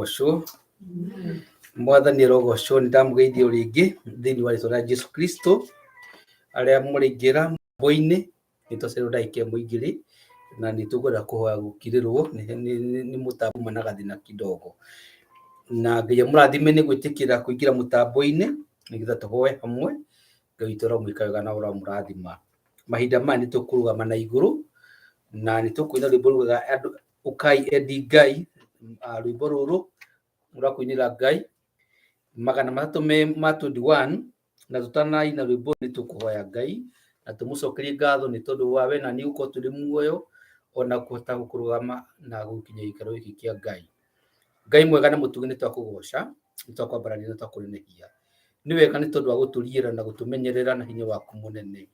arogocwo. Mwathani arogocwo. Nĩ ndamũgeithia o rĩngĩ thĩinĩ wa rĩtwa rĩa Jesu Kristo. Arĩa mũraingĩra mũtambo-inĩ nĩ twacererwo ndagĩka ĩmwe igĩrĩ na nĩ tũkwenda kũhoya gũkirĩrwo nĩ mũtambo uma na gathĩna kidogo. Na Ngai amũrathime nĩ gwĩtĩkĩra kũingĩra mũtambo-inĩ nĩgetha tũhoe hamwe. Ngai witũ aromwĩka wega na ũramũrathima. Mahinda maya nĩ tũkũrũgama na igũrũ na nĩ tũkũina rwĩmbo rugaga andũ ũkai endi Ngai, rwĩmbo rũrũ rwa kũinĩra Ngai 321 na tũtanaina rwĩmbo nĩ tũkũhoya Ngai na tũmũcokerie ngatho nĩ tondũ wa we na niĩ gũkorwo tũrĩ muoyo ona kũhota gũkũrũgama na gũkinya gĩikaro gĩkĩ kĩa Ngai. Ngai mwega na mũtugi nĩ twakũgoca, nĩ twakwambararia na twakũnenehia. Nĩ wega nĩ tondũ wa gũtũriĩra na gũtũmenyerera na hinya waku mũnene.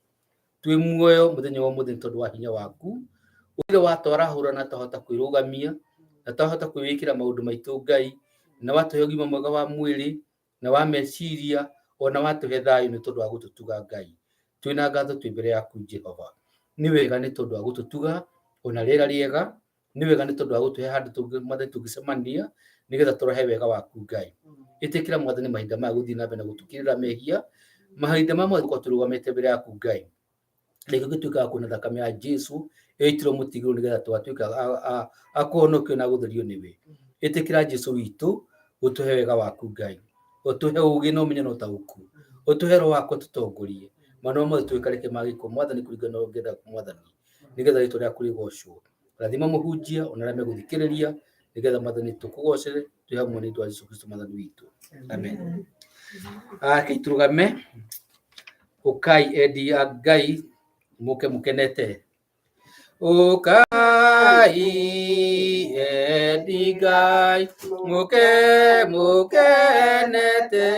Twĩ muoyo mũthenya wa ũmũthĩ nĩ tondũ wa hinya waku ũrĩa watwarahũra na twahota kwĩrũgamia na twahota kwĩwĩkĩra maũndũ maitũ Ngai, na watũhe ũgima mwega wa mwĩrĩ na wa meciria ona watũhe thayũ nĩ tondũ wa gũtũtuga Ngai. Twĩna ngatho twĩ mbere yaku Jehova. Nĩ wega nĩ tondũ wa gũtũtuga ona rĩera rĩega, nĩ wega nĩ tondũ wa gũtũhe handũ Mwathani tũngĩcemania nĩgetha tũrehe wega waku Ngai. Ĩtĩkĩra Mwathani mahinda maya gũthiĩ na mbere na gũtũkĩrĩra mehia, mahinda maya mothe tũkorwo tũrũgamĩte mbere yaku Ngai. Reke gĩtuĩke wa kuona thakame ya Jesu ĩitirwo mũtĩ igũrũ nĩgetha tũgatuĩka a kũhonokio na gũtherio nĩwe. Ĩtĩkĩra Jesu witũ ũtũhe wega waku Ngai, ũtũhe ũgĩ na ũmenyo na ũtaũku, ũtũhe roho waku ũtũtongorie. Maũndũ mothe tũgĩka reke magĩkwo Mwathani kũringana na ũrĩa ũngĩenda Mwathani, nĩgetha rĩtwa rĩaku rĩgocwo. Rathima mũhunjia ona arĩa megũthikĩrĩria nĩgetha Mwathani tũkũgocere twĩ hamwe nĩ ũndũ wa Jesu Kristo Mwathani witũ. Amen. Rekei tũrũgame. Ũkai endi a Ngai mũke mũkenete. Ũkai endi Ngai mũke mũkenete,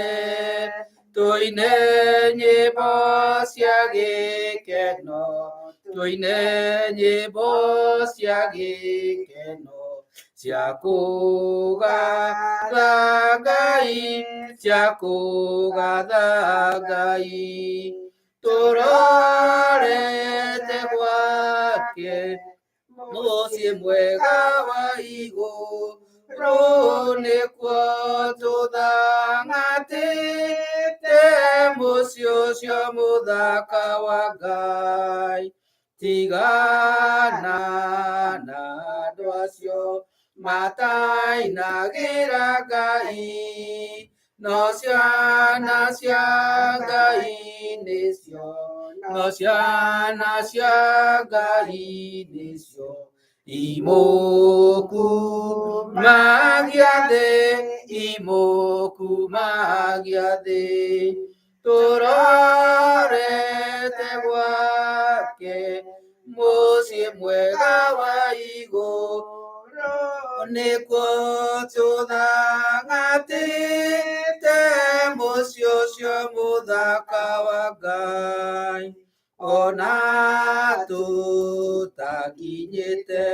tũine nyĩmbo cia gĩkeno, tũine nyĩmbo cia gĩkeno cia kũgatha Ngai, cia kũgatha Ngai. Tũrorete gwake mũciĩ mwega wa igũrũ, nĩkuo tũthangatĩte mũciĩ ũcio mũthaka wa Ngai. Tigana na andũ acio matainagĩra Ngai, no ciana cia Ngai nĩcio, no ciana cia Ngai nĩcio imũkumagia thĩ, imũkumagia thĩ. Tũrorete gwake mũciĩ mwega wa igũrũ, nĩkuo tũthangatĩte mũciĩ ũcio mũthaka wa Ngai. Ona tũtakinyĩte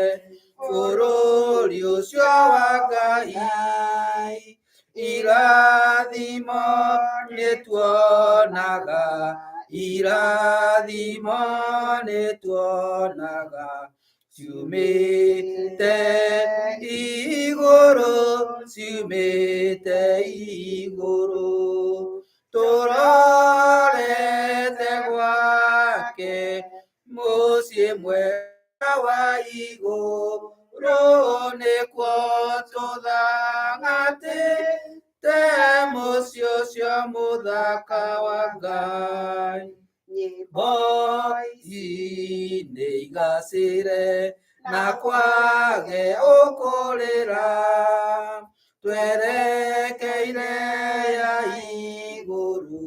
bũrũri ũcio wa Ngai, irathimo nĩ tuonaga, irathimo nĩ tuonaga ciumĩte igũrũ, ciumĩte igũrũ. Tũrorete gwake mũciĩ mwega wa igũrũ, nĩkuo tũthangatĩte mũciĩ ũcio mũthaka wa Ngai. Nyĩmbo ici nĩ igacĩre na kwage ũkũrĩra, twerekeire ya igũrũ,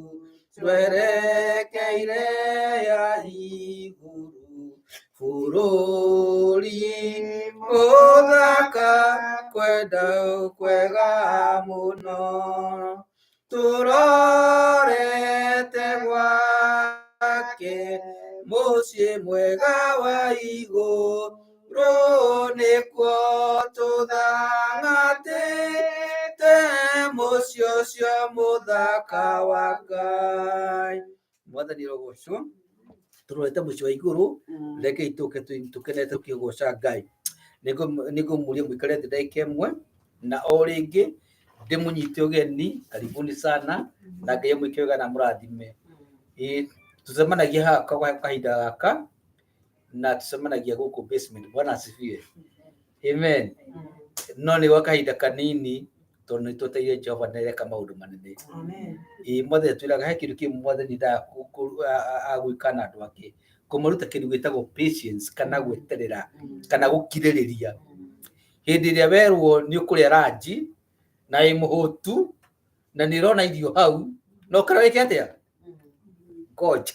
twerekeire ya igũrũ, bũrũri mũthaka kwenda kwega mũno. Tũrorete gwake mũciĩ mwega wa igũrũ, nĩkuo tũthangatĩte mũciĩ ũcio mũthaka wa Ngai. Mwathani arogocwo. Tũrorete mũciĩ wa igũrũ, rekei tũke tũkenete tũkĩgoca Ngai. Nĩngũmũria mũikare thĩ ndagĩka ĩmwe. Na o rĩngĩ ndĩmũnyite ũgeni, karibuni sana, na Ngai amwĩke wega na amũrathime. Ĩĩ, tũcemanagia haha kwa kahinda gaka na tũcemanagia gũkũ basement. Bwana asifiwe. Amen. No nĩ gwa kahinda kanini tondũ nĩ twetereire Jehova nĩ areka maũndũ manene. Ĩĩ, Mwathani atwĩraga he kĩndũ kĩmwe Mwathani endaga gwĩka na andũ ake, kũmaruta kĩndũ gĩtagwo patience kana gweterera kana gũkirĩrĩria. Hĩndĩ ĩrĩa werwo nĩ ũkũrĩa ranji na wĩ mũhũtu na nĩ ũrona irio hau, no ũkera wĩke atĩa? Ngoja.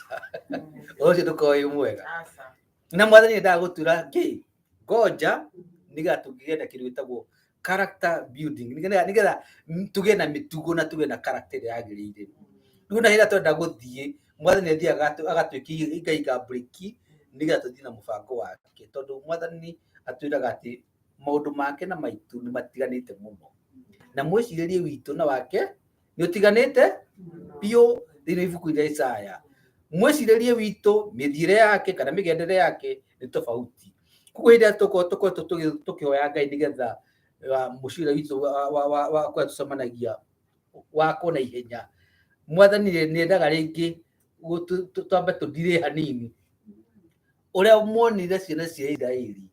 Ũhoro ũcio ndũkoragwo wĩ mwega. Na Mwathani endaga gũtwĩra kĩ? Ngoja nĩgetha tũgĩe na kĩndũ gĩtagwo character building, nĩgetha tũgĩe na mĩtugo na tũgĩe na character ĩrĩa yagĩrĩire. Rĩu ona rĩrĩa twenda gũthiĩ, Mwathani athiaga agatwĩkĩra mburĩki nĩgetha tũthiĩ na mũbango wake, tondũ Mwathani atwĩraga atĩ maũndũ make na maitũ nĩ matiganĩte mũno, na mwĩcirĩrie witũ na wake nĩ ũtiganĩte biũ. Thĩinĩ wa ibuku rĩa Isaya, mwĩcirĩrie witũ, mĩthiĩre yake kana mĩgendere yake nĩ tofauti. Koguo hĩndĩ ĩrĩa tũkoretwo tũkĩhoya Ngai nĩgetha mũciĩ ũrĩa witũ wa kũrĩa tũcemanagia wakwo na ihenya, Mwathani nĩ endaga rĩngĩ twambe tũthire hanini. Ũrĩa muonire ciana cia Isiraeli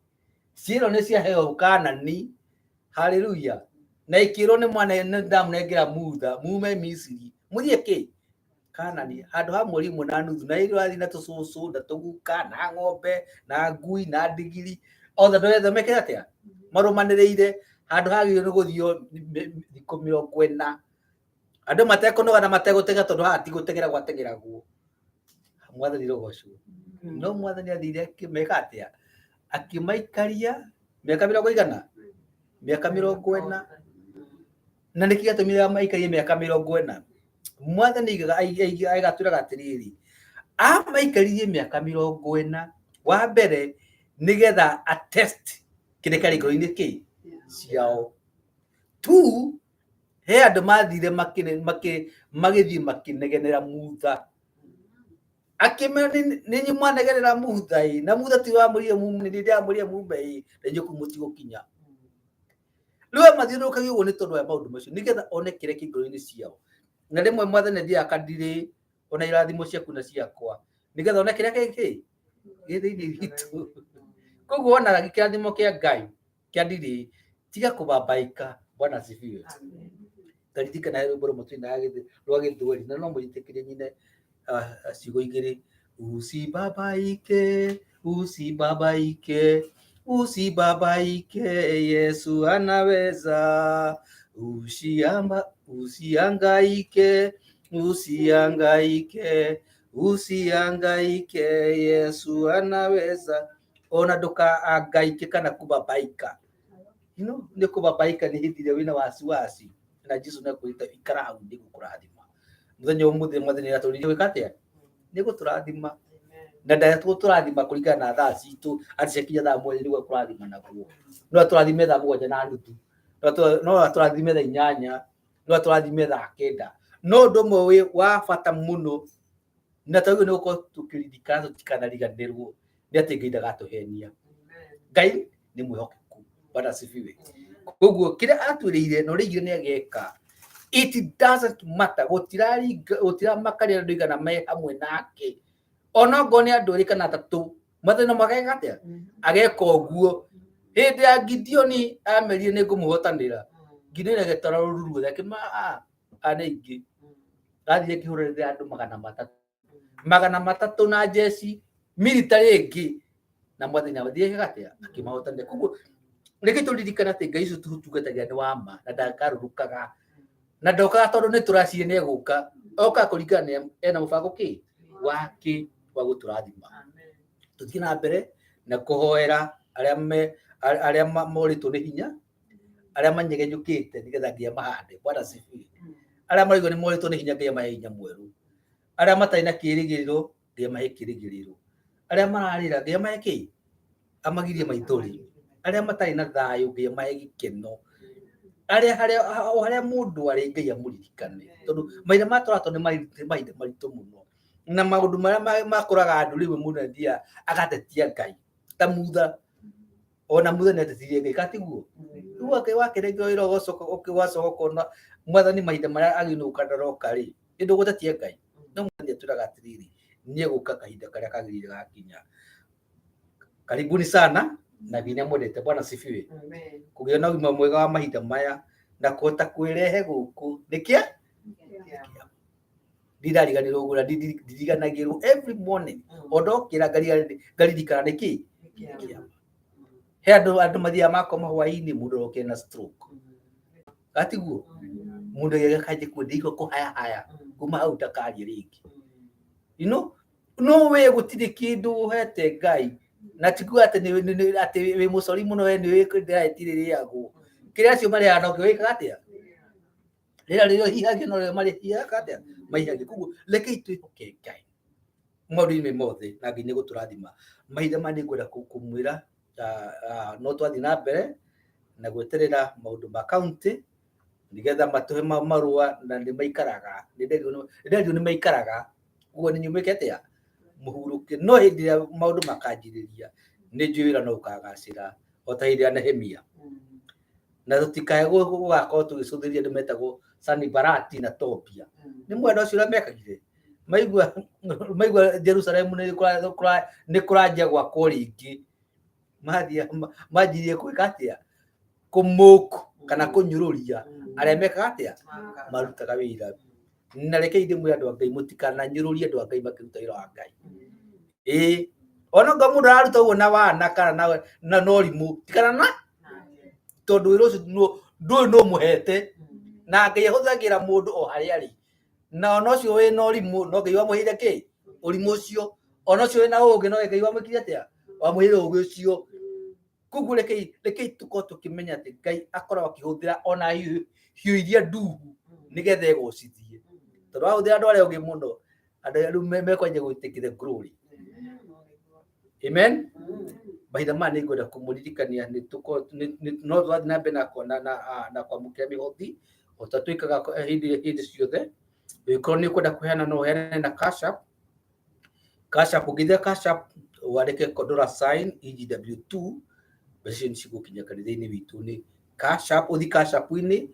ciĩrwo nĩ ciaheo Kanani, haleluya, na ikĩrwo nĩ mwana nĩ ndamũnengera Mutha mume Misiri mũthiĩ kĩ Kanani handũ ha mweri ũmwe na nuthu, na ĩrĩ wathiĩ na tũcũcũ na tũguka na ng'ombe na ngui na ndigiri othe andũ othe mekĩte atĩa marũmanĩrĩire handũ hagĩrĩirwo nĩ gũthio thikũ 40 andũ matekũnoga na mategũtega, tondũ haha ti gũtegera gwategeragwo. Mwathani rũgocwo. No Mwathani athire akĩmeka atĩa? Akĩmaikaria mĩaka mĩrongo igana, mĩaka 40. Na nĩkĩ gĩatũmire amaikarie mĩaka 40? Mwathani aigatwĩraga atĩrĩrĩ, amaikaririe mĩaka 40 wa mbere nĩgetha a test kĩrĩa kĩarĩ ngoro-inĩ kĩ ciao. Tu he andũ mathire magĩthiĩ makĩnegenera Mutha, akĩmera nĩ inyuĩ mwanegenera Mutha ĩ, na Mutha ti wamwĩrire mume, nĩ ndĩramwĩrire mume ĩ, na inyuĩ kũu mũtigũkinya. Rĩu amathiũrũrũkagia ũguo nĩ tondũ wa maũndũ macio, nĩgetha one kĩrĩa kĩ ngoro-inĩ ciao. Na rĩmwe Mwathani athiaga akadirĩ ona irathimo ciaku na ciakwa, nĩgetha one kĩrĩa kĩ gĩ thĩinĩ witũ. Koguo wona kĩrathimo kĩa Ngai kĩa ndirĩ, tiga kũbabaika. Bwana asifiwe. Ngaririkana he rwĩmbo rũmwe tũinaga rwa Gĩthweri, na no mũnjĩtĩkĩrie nyine ciugo igĩrĩ. Usibabaike, usibabaike, usibabaike, Yesu anaweza. Usiamba, usihangaike, usihangaike, usihangaike, Yesu anaweza. Ona ndũkahangaike kana kũbabaika. Nĩ kũbabaika nĩ hĩndĩ ĩrĩa wĩna wasiwasi, na Jesu nĩ akwĩrĩte ikara hau nĩngũkũrathima. Mũthenya ũmũthĩ Mwathani nĩatũrire gwĩka atĩa? Nĩ gũtũrathima. Na ndagũtũrathima kũringana na thaa citũ, atĩ ciakinya thaa 7 nĩguo ekũrathima naguo. No atũrathime thaa 7:30, no atũrathime thaa 8, no atũrathime thaa 9. No ũndũ ũmwe wĩ wa bata mũno na twagĩrĩirwo nĩ gũkorwo tũkĩririkana tũtikanariganĩrwo nĩ atĩ Ngai ndagatũhenia. Ngai nĩ mwĩhokeku. Bwana asifiwe. Koguo kĩrĩa atwĩrĩire na ũrĩa aigire nĩ ageka, it doesn't matter, gũtiramakania andũ aigana me hamwe nake, ona okorwo nĩ andũ erĩ kana atatũ, Mwathani no mũhaka ageka atĩa? Ageka ũguo. Hĩndĩ ya Gideoni amerire nĩ ngũmũhotanĩra, Gideoni agĩtwara rũru ruothe akĩma aya nĩ aingĩ, athire akĩhũranĩra andũ 300, 300 na njeci military ĩngĩ, na Mwathani athire agĩka atĩa? Akĩmahotanĩra. Koguo reke tũririkane atĩ Ngai ũcio tũtungatagĩra nĩ wa ma na ndagarũrũkaga, na ndokaga tondũ nĩ tũraciria nĩ egũka, okaga kũringana na ena mũbango kĩ wake wa gũtũrathima. Tũthiĩ na mbere na kũhoera arĩa me arĩa morĩtwo nĩ hinya, arĩa manyegenyũkĩte, nĩgetha Ngai amahande. Bwana asifiwe. Arĩa maraigua nĩ morĩtwo nĩ hinya, Ngai amahe hinya mwerũ. Arĩa matarĩ na kĩĩrĩgĩrĩro, Ngai amahe kĩĩrĩgĩrĩro. Arĩa mararĩra, Ngai amahe kĩ? Amagirie maithori. Arĩa matarĩ na thayũ, Ngai amahe gĩkeno. Arĩa harĩa o harĩa mũndũ arĩ, Ngai amũririkane, tondũ mahinda maya tũratũra nĩ mahinda maritũ mũno, na maũndũ marĩa makoraga andũ rĩmwe mũndũ athiaga agatetia Ngai ta Mutha. Ona Musa nĩ atetirie Ngai, katiguo? Rĩu wakĩrengwo wĩra ũgacoka ũgacoka ũkona mwathani mahinda marĩa agĩrĩirwo gũka ndaroka rĩ, nĩ ndũgũtetia Ngai. No mwathani atwĩraga atĩrĩrĩ, nĩ egũka kahinda karĩa kagĩrĩire gakinya. Karibuni sana na Ngai nĩamwendete. Bwana asifiwe. Amen. Kũgĩa na ũgima mwega wa mahinda maya na kũhota kwĩrehe gũkũ nĩ kĩa ndirariganĩrwo ũguo ndiriganagĩrwo every morning o ndokĩra ngaririkana nĩ kĩ. He andũ mathiaga makoma hwaĩ-inĩ, mũndũ arokĩra na stroke, gatiguo mũndũ agĩkanjia kwenda kũhayahaya kuma hau ndakarie rĩngĩ. No we gũtirĩ kĩndũ ũhete Ngai na tikuga atĩ atĩ wĩ mũcori mũno, we nĩ wĩ diet ĩrĩagwo kĩrĩa acio marĩaga no kĩo wĩkaga atĩa rĩrĩa rĩrĩa hihagia no rĩo marĩhihaga atĩa maihagia. Koguo rekei twĩhoke Ngai maũndũ-inĩ mothe na Ngai nĩ gũtũrathima. Mahinda maya nĩ ngwenda kũmwĩra no twathiĩ na mbere na gweterera maũndũ ma county nĩgetha matũhe marũa na nĩ maikaraga, nĩ nderirwo nĩ maikaraga. Ũguo nĩ mwĩke atĩa mũhurũke, no hĩndĩ ĩrĩa maũndũ makanjĩrĩria nĩ njũĩ wĩra no ũkagacĩra o ta hĩndĩ ya Nehemia, na tũtikae gũgakorwo tũgĩcũthĩrĩria andũ metagwo Sanibalati na Tobia. Nĩ mwenda ũcio ũrĩa mekagire maigua Jerusalemu nĩ kũranjia gwakwo rĩngĩ, manjirie gwĩka atĩa, kũmũku kana kũnyũrũria arĩa mekaga atĩa marutaga wĩra. Na rekei ndĩmwĩre andũ a Ngai, mũtikananyũrũrie andũ a Ngai makĩruta wĩra wa Ngai. Ĩĩ, ona okorwo mũndũ araruta ũguo na wana kana na ũrimũ, tikana na tondũ wĩra ũcio ndũĩ nũ ũmũhete, na Ngai ahũthagĩra mũndũ o harĩa arĩ. Na ona ũcio wĩna ũrimũ no Ngai wamũheire kĩ ũrimũ ũcio, ona ũcio wĩna ũgĩ no Ngai wamwĩkire atĩa, wamũheire ũgĩ ũcio. Koguo rekei tũkorwo tũkĩmenya atĩ Ngai akoragwo akĩhũthĩra ona hiũ iria nduhu nĩgetha egocithie, tondũ wahũthĩra andũ arĩa ogĩ mũno, andũ arĩa rĩu mekwanjia gwĩtĩkĩra the glory. Amen. Mahinda maya nĩ ngwenda kũmũririkania nĩ no tũrathiĩ na mbere na kwamũkĩra mĩhothi o ta twĩkaga hĩndĩ ciothe. Ũngĩkorwo nĩ ũkwenda kũheana no ũheane na Cash App. Cash App, ũngĩthia Cash App wandĩke dollar sign EGW2, mbeca icio nĩ cigũkinya kanitha-inĩ witũ. Nĩ Cash App, ũthiĩ Cash App-inĩ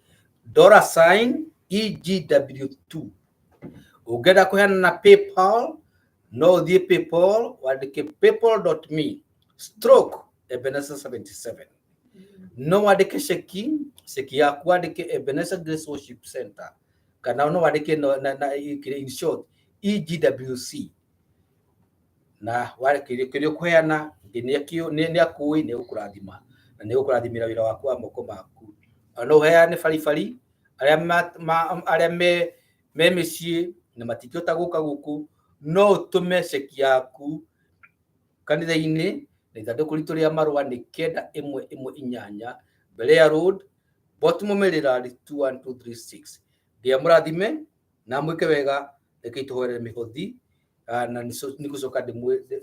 dollar sign EGW2. Ũngĩenda kũheana na PayPal no ũthiĩ PayPal wandĩke paypal.me/Ebenezer77. No wandĩke ceki yaku wandĩke Ebenezer Grace Worship Center, kana no wandĩke na in short EGWC, na kĩrĩa ũkũheana Ngai nĩ akũĩ, nĩ egũkũrathima na nĩ egũkũrathimĩra wĩra waku wa moko maku. Ona no ũheane baribari arĩa me mĩciĩ na matingĩhota gũka gũkũ, no ũtũme ceki yaku kanitha-inĩ na ithandũkũ ritũ rĩa marũa nĩ 9118 Berea Road, Baltimore, Maryland 21236. Ngai amũrathime na amwĩke wega. Rekei tũhoere mĩhothi na nĩngũcoka ndĩmwĩre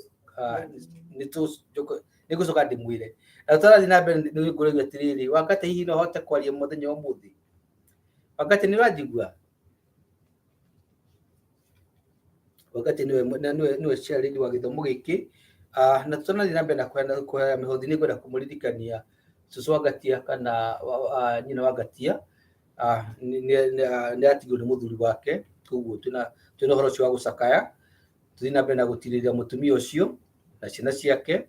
na tũrathiĩ na mbere. Nĩ ngũragia atĩrĩrĩ, wakati hihi no hote kwaria mũthenya wa ũmũthĩ? Wakati nĩ ũranjigua? Wakati nĩwe chairlady wa gĩthomo gĩkĩ, na tũtanathiĩ na mbere na kũheana mĩhothi, nĩ ngwenda kũmũririkania cũcũ wa Ngatia kana nyina wa Ngatia nĩ atigirwo nĩ mũthuri wake. Koguo twĩna ũhoro ũcio wa gũcakaya, tũthiĩ na mbere na gũtirĩrĩra mũtumia ũcio na ciana ciake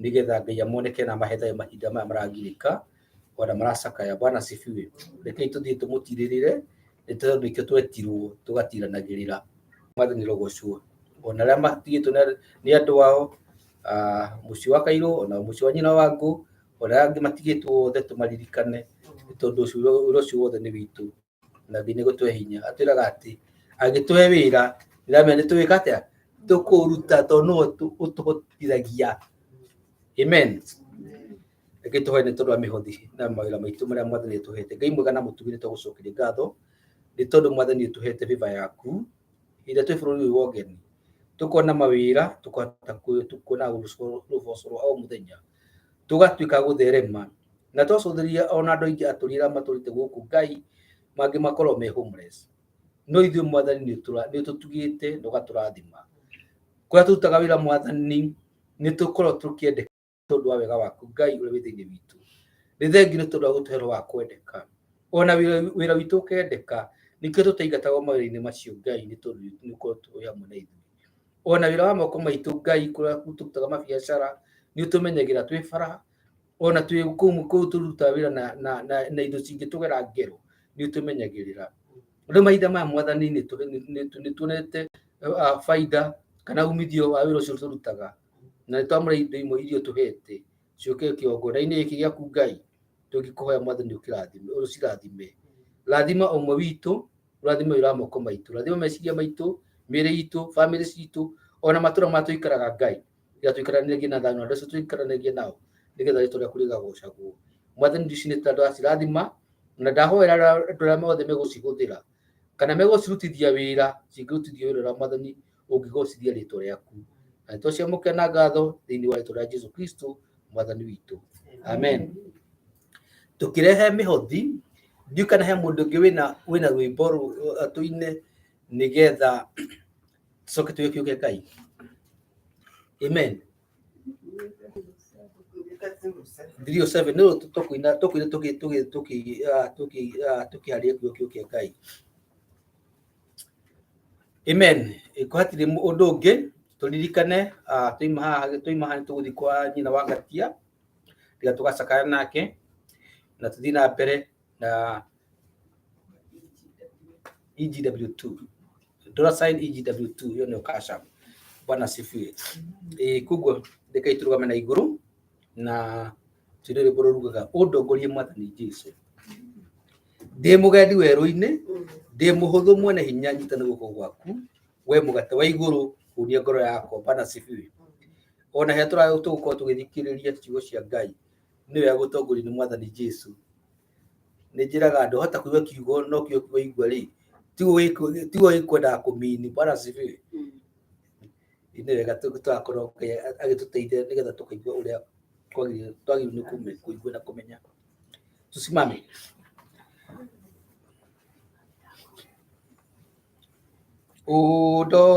nĩgetha Ngai amoneke na amahe thayũ mahinda maya maragirĩka ona maracakaya. Bwana asifiwe. Rekei tũthiĩ tũmũtirĩrĩre nĩ tondũ nĩkĩo twetirwo tũgatiranagĩrĩra. Mwathani rogocwo, ona arĩa matigĩtwo nĩ andũ ao, mũciĩ wa Kairũ ona mũciĩ wa nyina wa Ngũ, ona arĩa angĩ matigĩtwo othe tũmaririkane, nĩ tondũ wĩra ũcio wothe nĩ witũ na Ngai nĩ gũtũhe hinya. Atwĩraga atĩ angĩtũhe wĩra ndĩramenya nĩ tũwĩka atĩa tũkũruta, tondũ nĩwe ũtũhotithagia. Amen. Reke tũhoe nĩ tondũ wa mĩhothi na mawĩra maitũ marĩa mwathani atũhete. Ngai mwega na mũtugi, nĩ twagũcokeria ngatho nĩ tondũ mwathani ũtũhete favor yaku hĩndĩ ĩrĩa twĩ bũrũri ũyũ wa ũgeni, tũkona mawĩra, tũkahota kuona rũboco rwa o mũthenya, tũgatuĩka gũtherema na twacũthĩrĩria ona andũ aingĩ atũri arĩa matũrĩte gũkũ Ngai mangĩ makorwo me homeless, no ithuĩ mwathani nĩ ũtũtugĩte na ũgatũrathima kũrĩa tũrutaga wĩra. Mwathani, nĩ tũkorwo tũkĩendeka. Tondũ wa wega waku Ngai ũrĩa wĩ thĩinĩ witũ. Nĩ thengiũ nĩ tondũ wa gũtũhe roho wa kwendeka. Ona wĩra witũ ũkendeka, nĩkĩo tũtaingatagwo mawĩra-inĩ macio Ngai nĩ tondũ nĩ ũkoretwo wĩ hamwe na ithuĩ. Ona wĩra wa moko maitũ Ngai kũrĩa tũrutaga mabiacara nĩ ũtũmenyagĩra twĩ bara, ona twĩ kũu tũrutaga wĩra na indo cingĩtũgera ngero nĩ ũtũmenyagĩrĩra. Rĩu mahinda maya Mwathani nĩ tuonete baida kana umithio wa wĩra ũcio tũrutaga, na nĩ twamũra indo imwe iria ũtũhete ciũke kĩgongona-inĩ gĩkĩ gĩaku Ngai, tũngĩkũhoya Mwathani ũkĩrathime, ũcirathime. Rathima ũmwe witũ, ũrathime wĩra wa moko maitũ, rathima meciria maitũ, mĩĩrĩ itũ, bamĩrĩ citũ, ona matũra marĩa tũikaraga Ngai, nĩgetha tũikaranagie na thayũ na andũ acio tũikaranagie nao, nĩgetha rĩtwa rĩaku rĩgagocagwo. Mwathani indo ici nĩ ndacirathima, na ndahoera andũ arĩa othe megũcihũthĩra, kana megũcirutithia wĩra, cingĩrutithio wĩra ũrĩa Mwathani ũngĩgocithia rĩtwa rĩaku. Na nĩ twaciamũkĩra na ngatho thĩinĩ wa rĩtwa rĩa Jesu Kristo Mwathani witũ. Amen. Tũkĩrehe mĩhothi, ndiũĩ kana he mũndũ ũngĩ wĩna rwĩmbo tũine nĩgetha tũcoke tũgĩe kiugo kĩa Ngai. Amen. 307 nĩ tũkũina tũkũina tũkĩaria kiugo kĩa Ngai. Amen. Ko hatirĩ ũndũ ũngĩ tũririkane twaima haha nĩ tũgũthiĩ kwa nyina wa Ngatia tiga tũgacakaya nake na tũthiĩ na mbere na EGW2 dollar sign EGW2 hiyo nĩyo Cash App. Bwana asifiwe. Koguo rekei tũrũgame na igũrũ na tũine rwĩmbo rũrugaga ũndongorie Mwathani Jesu. Ndĩ mũgendi werũ-inĩ, ndĩ mũhũthũ mwene hinya, nyita na guoko gwaku, we mũgate wa igũrũ, hũnia ngoro yakwa. Bwana asifiwe. Ona harĩa tũgũkorwo tũgĩthikĩrĩria ciugo cia Ngai, nĩ wega gũtongorio nĩ Mwathani Jesu. Nĩ njĩraga andũ, wahota kũigua kiugo no kiugo waigua rĩ, tiguo gĩkwendaga kũmini. Bwana asifiwe. Nĩ wega tũgakorwo Ngai agĩtũteithia nĩgetha tũkaigua ũrĩa twagĩrĩirwo nĩ kũigua na kũmenya. Tusimame.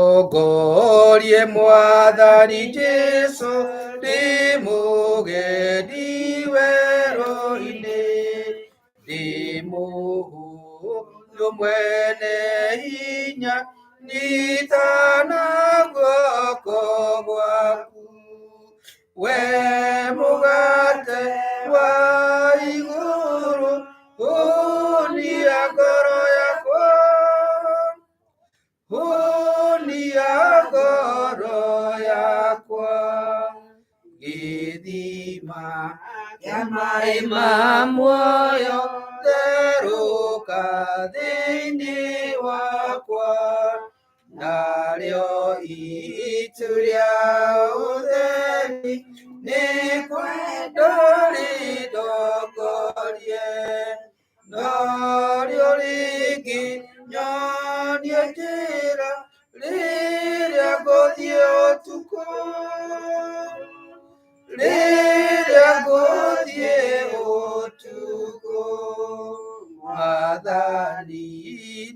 Ũndongorie Mwathani Jesu, ndĩ mũgendi werũ-inĩ, ndĩ mũhũthũ mwene hinya, nyita na guoko gwaku. We mũgate wa igũrũ, hũnia ngoro yakwa, hũnia ngoro yakwa, gĩthima kĩa maĩ ma muoyo, therũka thĩinĩ wakwa. Narĩo itu rĩa ũtheri nĩ kwenda rĩndongorie, narĩo rĩngĩ nyonie njĩra rĩrĩa ngũthiĩ ũtukũ, rĩrĩa ngũthiĩ ũtukũ. Mwathani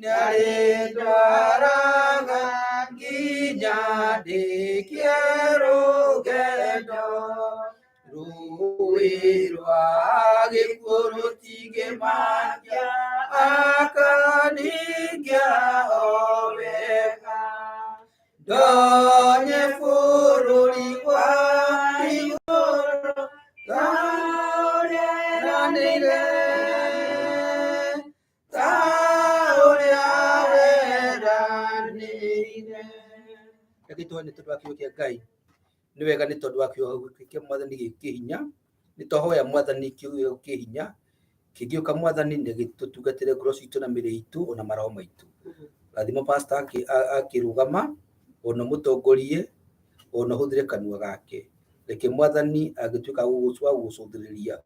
nĩarĩndwaraga nginya ndĩkie rũgendo, rũĩ rwa gĩkuũ rũtingĩmakia, akaningia o wega. Ndonye bũrũri wa igũrũ ta ũrĩa weranĩire, ta ũrĩa weranĩire. Reke tũhoe nĩ tondũ wa kiugo kĩa Ngai. Nĩ wega nĩ tondũ wa kiugo kĩa Mwathani gĩ hinya. Nĩ twahoya Mwathani kiugo kĩ hinya kĩngĩũka Mwathani nĩ gĩtũtungatĩre ngoro citũ na mĩrĩ itũ ona maroho maitũ. Rathima pastor akĩrũgama ona mũtongorie ona ũhũthĩre kanua gake. Reke Mwathani angĩtuĩka wa gũgũcũthĩrĩria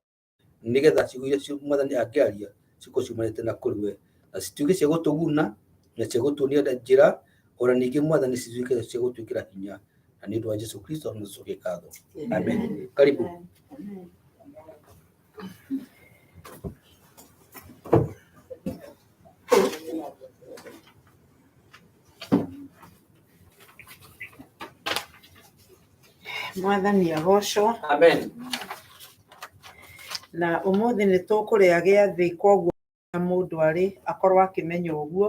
nĩgetha ciugo iria Mwathani angĩaria cikorwo ciumanĩte na kũrĩ we na cituĩke cia gũtũguna na cia gũtuonia njĩra ona ningĩ Mwathani cituĩke cia gũtwĩkĩra hinya na nĩ ũndũ wa Jesu Kristo na tũcokie ngatho. Amen. Karibu. Mwathani agocwo. Amen. Na ũmũthĩ nĩ tũkũrĩa gĩathĩ, koguo mũndũ arĩ akorwo akĩmenya ũguo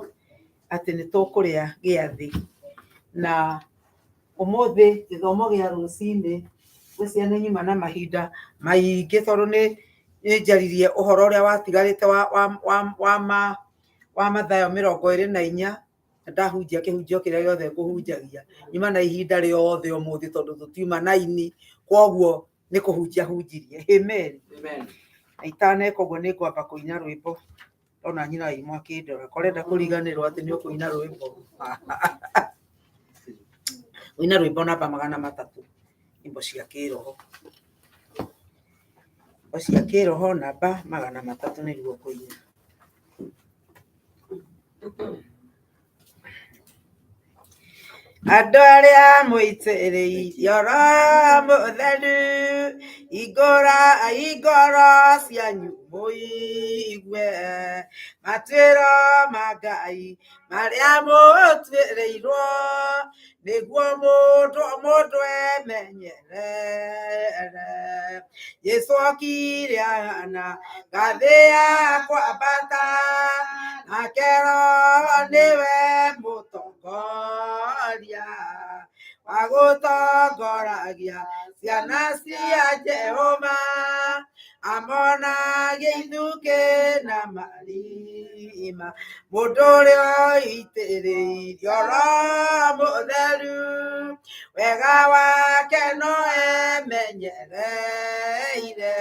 atĩ nĩ tũkũrĩa gĩathĩ. Na ũmũthĩ gĩthomo gĩa rũcinĩ ngwĩciria nĩ nyuma na mahinda maingĩ tondũ nĩ njaririe ũhoro ũrĩa watigarĩte wa Mathayo 24, na ndahunjia kĩhunjio kĩrĩa gĩothe ngũhunjagia. Nyuma na ihinda rĩothe ũmũthĩ tondũ tũtiuma na ini, koguo nĩ kũhunjia hunjirie. Amen. Amen. Na itaneka ũguo nĩ ngwamba kũina rwĩmbo. Ndona nyina wa imwe akĩndora, korenda kũriganĩrwo atĩ nĩ ũkũina rwĩmbo. Ũina rwĩmbo namba 300, nyĩmbo cia kĩroho. Nyĩmbo cia kĩroho namba 300 nĩguo ngũina. Andũ arĩa mũitĩrĩirio Roho Mũtheru, hingũrai ngoro cianyu mũigue matuĩro ma Ngai marĩa mũtuĩrĩirwo, nĩguo mũndũ o mũndũ emenyerere. Jesũ okire ahana ngathĩ ya kwambata, nake Roho nĩwe mũtongoria wa gũtongoragia ciana cia Jehova, amonagie ithukĩ na marima. Mũndũ ũrĩa ũitĩrĩirio Roho Mũtheru, wega wake no emenyereire,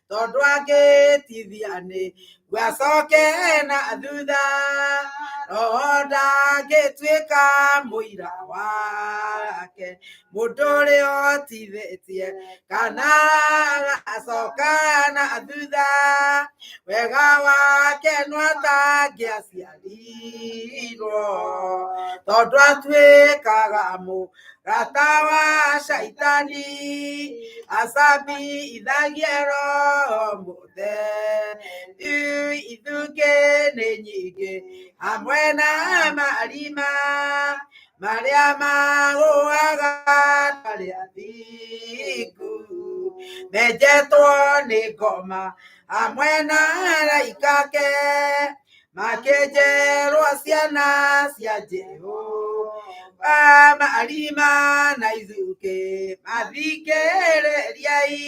tondũ angĩtithia nĩguo acoke na thutha, Roho ndangĩtuĩka mũira wake. Mũndũ ũrĩa ũtithĩtie kana agacoka na thutha, wega wake no atangĩaciarirwo, tondũ atuĩkaga mũrata wa Caitani, acambithagie Roho Mũtheru. Ithukĩ nĩ nyingĩ hamwe na marima marĩa magũaga arĩa athingu, menjetwo nĩ ngoma hamwe na araika ake, makĩnjerwo ciana cia Jehova. Marima na ithukĩ mathikĩrĩriai,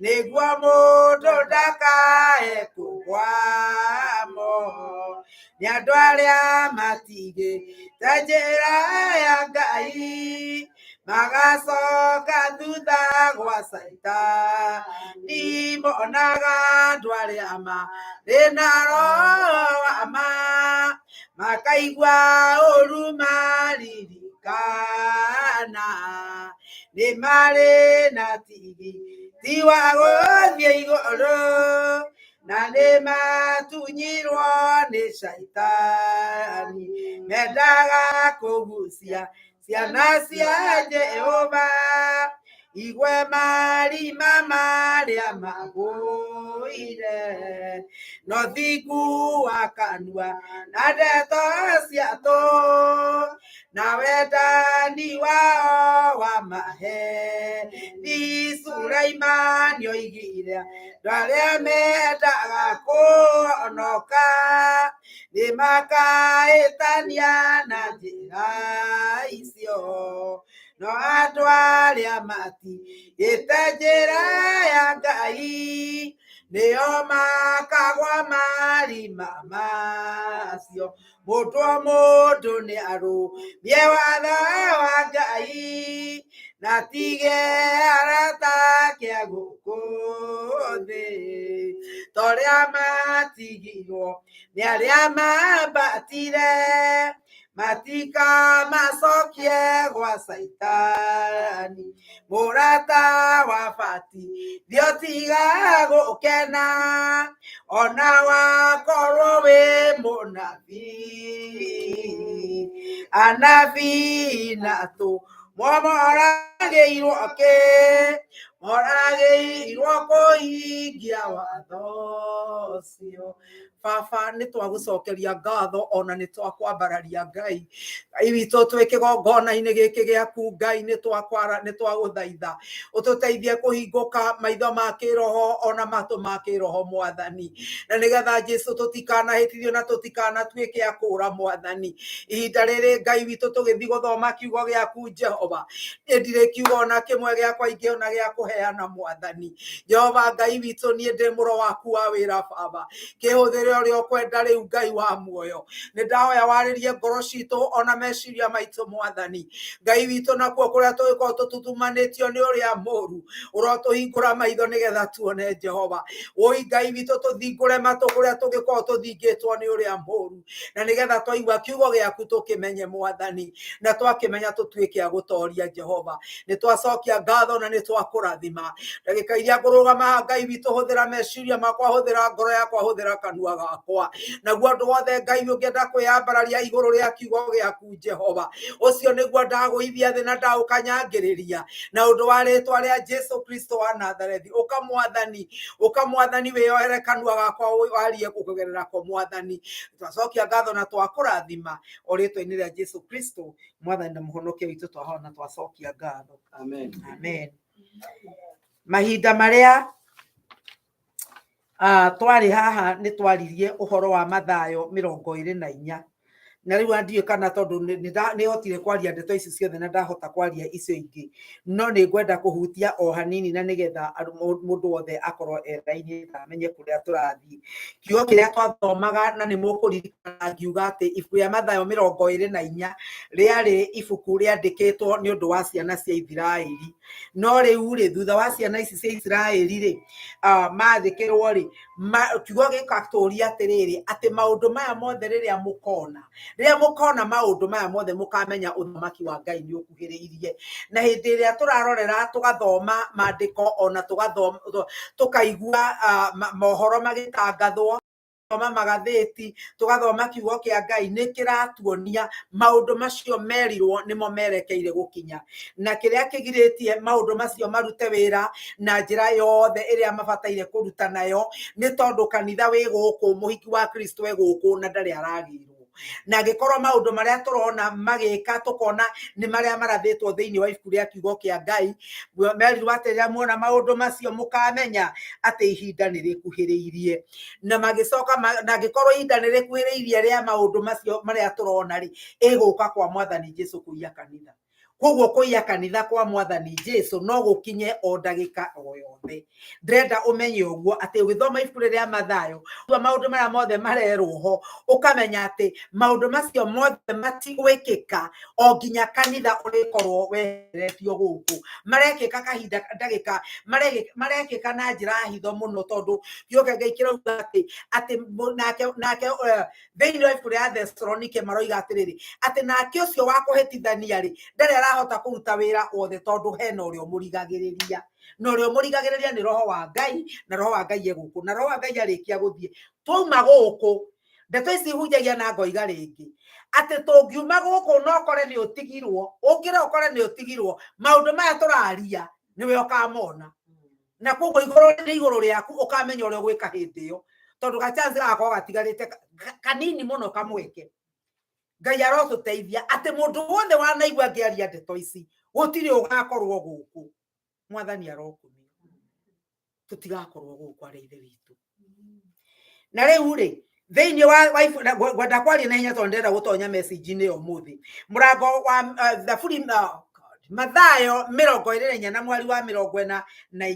nĩguo mũndũ ndakae kũgwamo. Nĩ andũ arĩa matigĩte njĩra ya Ngai, magacoka thutha gwa Caitani. Monaga andũ arĩa marĩ na roho wa ma, makaigua ũru maririkana nĩ marĩ na tigiti wa gũthiĩ igũrũ, na nĩ matunyirwo nĩ Caitani. Mendaga kũgucia ciana cia Jehova igwe marima marĩa magũire, no thingu wa kanua na ndeto cia tũhũ, na wendani wao wa maheni. Sulaimani oigire andũ arĩa mendaga kũhonoka nĩ makahĩtania na njĩra icio, no andũ arĩa matigĩte njĩra ya Ngai nĩo makagwa marima macio. Mũndũ o mũndũ nĩ arũmie watho wa Ngai, na atige arata ake a gũkũ thĩ, ta ũrĩa matigirwo nĩ arĩa mambatire, matikamacokie gwa Caitani. Mũrata wa bati thiĩ ũtiga gũkena, ona wakorwo wĩ mũnabii. Anabii na atũmwo moragĩirwo kĩ? Moragĩirwo kũhingia watho ũcio. Baba nĩ twagũcokeria ngatho ona nĩ twakwambararia Ngai. Ngai witũ twĩ kĩgongona-inĩ gĩkĩ gĩaku Ngai nĩ twakwara nĩ twagũthaitha ũtũteithie kũhingũka maitho ma kĩroho ona matũ ma kĩroho Mwathani, na nĩgetha Jesu tũtikanahĩtithio na tũtikanatuĩke a kũũra Mwathani. Ihinda rĩrĩ Ngai witũ tũgĩthiĩ gũthoma kiugo gĩaku Jehova, niĩ ndirĩ kiugo ona kĩmwe gĩakwa ingĩona gĩa kũheana Mwathani. Jehova Ngai witũ, niĩ ndĩ mũro waku wa wĩra Baba, kĩhũthĩre ũrĩa ũkwenda rĩu Ngai wa muoyo. Nĩ ndahoya warĩrie ngoro citũ ona meciria maitũ Mwathani Ngai witũ, nakuo kũrĩa tũgĩkorwo tũtutumanĩtio nĩ ũrĩa mũru, ũrotũhingũra maitho nĩgetha tuone Jehova. Woi Ngai witũ, tũthingũre matũ kũrĩa tũgĩkorwo tũthingĩtwo nĩ ũrĩa mũru, na nĩgetha twaigua kiugo gĩaku tũkĩmenye Mwathani, na twakĩmenya tũtuĩke a gũtoria Jehova. Nĩ twacokia ngatho na nĩ twakũrathima. Ndagĩka iria ngũrũgama haha Ngai witũ, hũthĩra meciria makwa, hũthĩra ngoro yakwa, hũthĩra kanua gakwa, naguo ũndũ wothe Ngai ũngĩenda kwĩyambararia igũrũ rĩa kiugo gĩaku Jehova, ũcio nĩguo ndagũithia thĩ na ndaũkanyangĩrĩria na ũndũ wa rĩtwa rĩa Jesu Kristo wa Nazarethi. Ũka Mwathani, ũka Mwathani, wĩyohere kanua gakwa warie kũgerera ko Mwathani. Twacokia ngatho na twakũrathima o rĩtwa-inĩ rĩa Jesu Kristo Mwathani na Mũhonokia witũ, twahona na twacokia ngatho. Amen. Amen. Mahinda marĩa twarĩ haha nĩ twaririe ũhoro wa Mathayo 24, na rĩu ndiũĩ kana tondũ nĩ hotire kwaria ndeto ici ciothe na ndahota kwaria icio ingĩ, no nĩ ngwenda kũhutia o hanini na nĩgetha mũndũ wothe akorwo e raini na amenye kũrĩa tũrathiĩ. Kiugo kĩrĩa twathomaga na nĩ mũkũririkana ngiuga atĩ ibuku rĩa Mathayo 24 rĩarĩ ibuku rĩandĩkĩtwo nĩ ũndũ wa ciana cia Isiraeli. No rĩu rĩ, thutha wa ciana ici cia Isiraeli rĩ, mathĩkĩrwo rĩ, kiugo gĩgatũria atĩrĩrĩ, atĩ maũndũ maya mothe rĩrĩa mũkona, rĩrĩa mũkona maũndũ maya mothe mũkamenya ũthamaki wa Ngai nĩ ũkuhĩrĩirie. Na hĩndĩ ĩrĩa tũrarorera tũgathoma maandĩko ona tũgathoma tũkaigua mohoro magĩtangathwo, tũgathoma magathĩti, tũgathoma kiugo kĩa Ngai, nĩ kĩratuonia maũndũ macio merirwo nĩmo merekeire gũkinya, na kĩrĩa kĩgirĩtie maũndũ macio marute wĩra na njĩra yothe ĩrĩa mabataire kũruta nayo nĩ tondũ kanitha wĩ gũkũ, mũhiki wa Kristo e gũkũ na ndarĩ aragĩrwo. Na angĩkorwo maũndũ marĩa tũrona magĩka tũkona nĩ marĩa marathĩtwo thĩinĩ wa ibuku rĩa kiugo kĩa Ngai, merirwo atĩ rĩrĩa muona maũndũ macio mũkamenya atĩ ihinda nĩ rĩkuhĩrĩirie. Na magĩcoka na angĩkorwo ihinda nĩ rĩkuhĩrĩirie rĩa maũndũ macio marĩa tũrona rĩ, ĩgũka kwa Mwathani Jesu kũiya kanitha. Koguo kũiya kanitha kwa Mwathani Jesu no gũkinye o ndagĩka o yothe. Ndĩrenda ũmenye ũguo atĩ ũgĩthoma ibuku rĩrĩa Mathayo, maũndũ marĩa mothe marerwo ho, ũkamenya atĩ maũndũ macio mothe matigwĩkĩka o nginya kanitha ũrĩkorwo weheretio gũkũ. Marekĩka kahinda ndagĩka, marekĩka na njĩra ya hitho mũno, tondũ kiugo kĩa Ngai kĩrauga atĩ nake thĩinĩ wa ibuku rĩa Thesalonike maroiga atĩrĩrĩ, atĩ nake ũcio wa kũhĩtithania rĩ, ndarĩ arahota kũruta wĩra wothe tondũ hena ũrĩa ũmũrigagĩrĩria. Na ũrĩa ũmũrigagĩrĩria nĩ Roho wa Ngai, na Roho wa Ngai e gũkũ. Na Roho wa Ngai arĩkia gũthiĩ, twauma gũkũ, ndeto ici hunjagia na ngoiga rĩngĩ, atĩ tũngiuma gũkũ na ũkore nĩ ũtigirwo, ũkĩre ũkore nĩ ũtigirwo, maũndũ maya tũraria nĩwe ũkamona. Na koguo igũrũ nĩ igũrũ rĩaku ũkamenya ũrĩa ũgwĩka hĩndĩ ĩyo, tondũ ga chance gagakorwo gatigarĩte kanini mũno kamweke. Ngai arotũteithia atĩ mũndũ wothe wanaigua ngĩaria ndeto ici gũtirĩ ũgakorwo gũkũ. Mwathani arokumio, tũtigakorwo gũkũ arĩa ithe witũ. Na rĩu rĩ, thĩinĩ wa ngwenda kwaria na hinya tondũ ndĩrenda gũtonya message-inĩ ya ũmũthĩ. Mũrango wa Thaburi, Mathayo 24 na mweri wa 44 na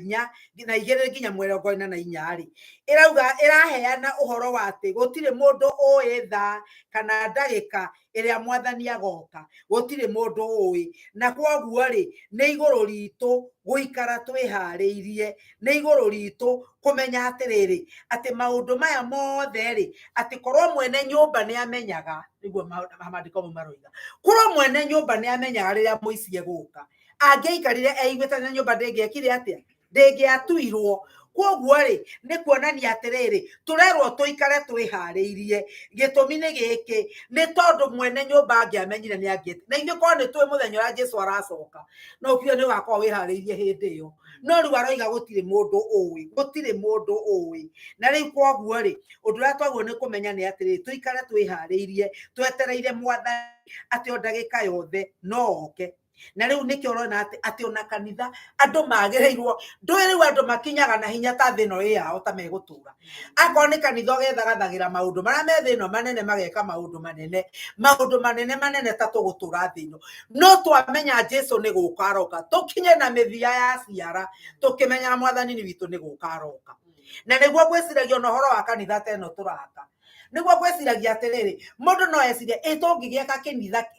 igĩrĩ nginya 44 rĩ, ĩrauga, ĩraheana ũhoro wa atĩ gũtirĩ mũndũ ũĩ thaa kana ndagĩka ĩrĩa Mwathani agoka, gũtirĩ mũndũ ũĩ. Na kwoguo rĩ, nĩ igũrũ ritũ gũikara twĩharĩirie, nĩ igũrũ ritũ kũmenya atĩrĩrĩ, atĩ maũndũ maya mothe rĩ, atĩ korwo mwene nyũmba nĩ amenyaga, nĩguo maandĩko mau maroiga, korwo mwene nyũmba nĩ amenyaga rĩrĩa mũici egũka, angĩaikarire eiguĩte na nyũmba ndĩngĩekire atĩa, ndĩngĩatuirwo. Kwoguo rĩ, nĩ kuonania atĩrĩrĩ, tũrerwo tũikare twĩharĩirie. Gĩtũmi nĩ gĩkĩ, nĩ tondũ mwene nyũmba angĩamenyire nĩ angĩeti. Na ithuĩ korwo nĩ tũĩ mũthenya ũrĩa Jesu aracoka, no ũkiuge nĩ ũgakorwo wĩharĩirie hĩndĩ ĩyo. No rĩu aroiga gũtirĩ mũndũ ũĩ, gũtirĩ mũndũ ũĩ. Na rĩu kwoguo rĩ, ũndũ ũrĩa twagĩrĩirwo nĩ kũmenya nĩ atĩrĩrĩ, tũikare twĩharĩirie, twetereire Mwathani atĩ o ndagĩka yothe no oke. Na rĩu nĩkĩo ũrona atĩ atĩ ona kanitha andũ magĩrĩirwo, ndũĩ rĩu andũ makinyaga na hinya ta thĩ ĩno ĩ yao ta megũtũra. Akorwo nĩ kanitha ũgethagathagĩra maũndũ marĩa me thĩ ĩno manene, mageka maũndũ manene, maũndũ manene manene ta tũgũtũra thĩ ĩno. No twamenya Jesu nĩ gũka aroka, tũkinye na mĩthia ya ciara tũkĩmenyaga Mwathani witũ nĩ gũka aroka. Na nĩguo ngwĩciragia ona ũhoro wa kanitha ta ĩno tũraka, nĩguo ngwĩciragia atĩrĩrĩ, mũndũ no ecirie ĩ tũngĩgĩaka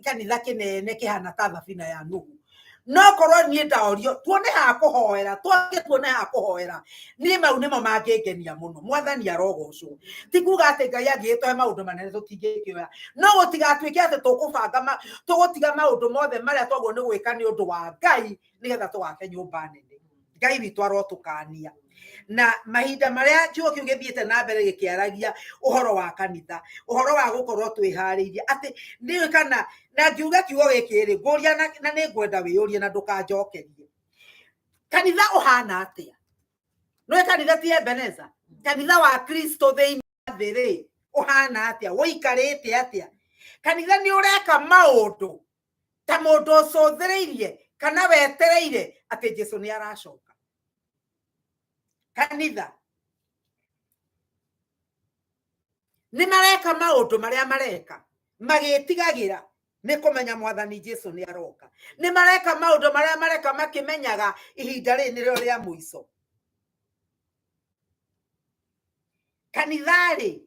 kanitha kĩnene kĩhana ta thabina ya Nuhu. No korwo niĩ ndaorio tuone ha kũhoera, twake tuone ha kũhoera, niĩ mau nĩmo mangĩngenia mũno. Mwathani arogocwo. Ti kuga atĩ Ngai angĩgĩtũhe maũndũ manene tũtingĩkĩoya, no gũtigatuĩke atĩ tũkũbanga tũgũtiga maũndũ mothe marĩa twagwo nĩ gwĩka nĩ ũndũ wa Ngai nĩgetha tũgake nyũmba nene. Ngai witũ arotũkania. Na mahinda marĩa kiugo kĩu gĩthiĩte na mbere gĩkĩaragia ũhoro wa kanitha, ũhoro wa gũkorwo twĩharĩirie, atĩ ndiũĩ kana na ngiuga kiugo gĩkĩ rĩ, ngũria na nĩ ngwenda wĩyũrie na ndũkanjokerie. Kanitha ũhana atĩa? Nĩũĩ kanitha ti Ebeneza? Kanitha wa Kristo thĩinĩ wa thĩ rĩ, ũhana atĩa? Ũikarĩte atĩa? Kanitha nĩ ũreka maũndũ ta mũndũ ũcũthĩrĩirie kana wetereire atĩ Jesu nĩ aracoka. Kanitha nĩ mareka maũndũ marĩa mareka magĩtigagĩra nĩ kũmenya Mwathani Jesu nĩ aroka. Nĩ mareka maũndũ marĩa mareka makĩmenyaga ihinda rĩrĩ nĩrĩo rĩa mũico. Kanitha-rĩ,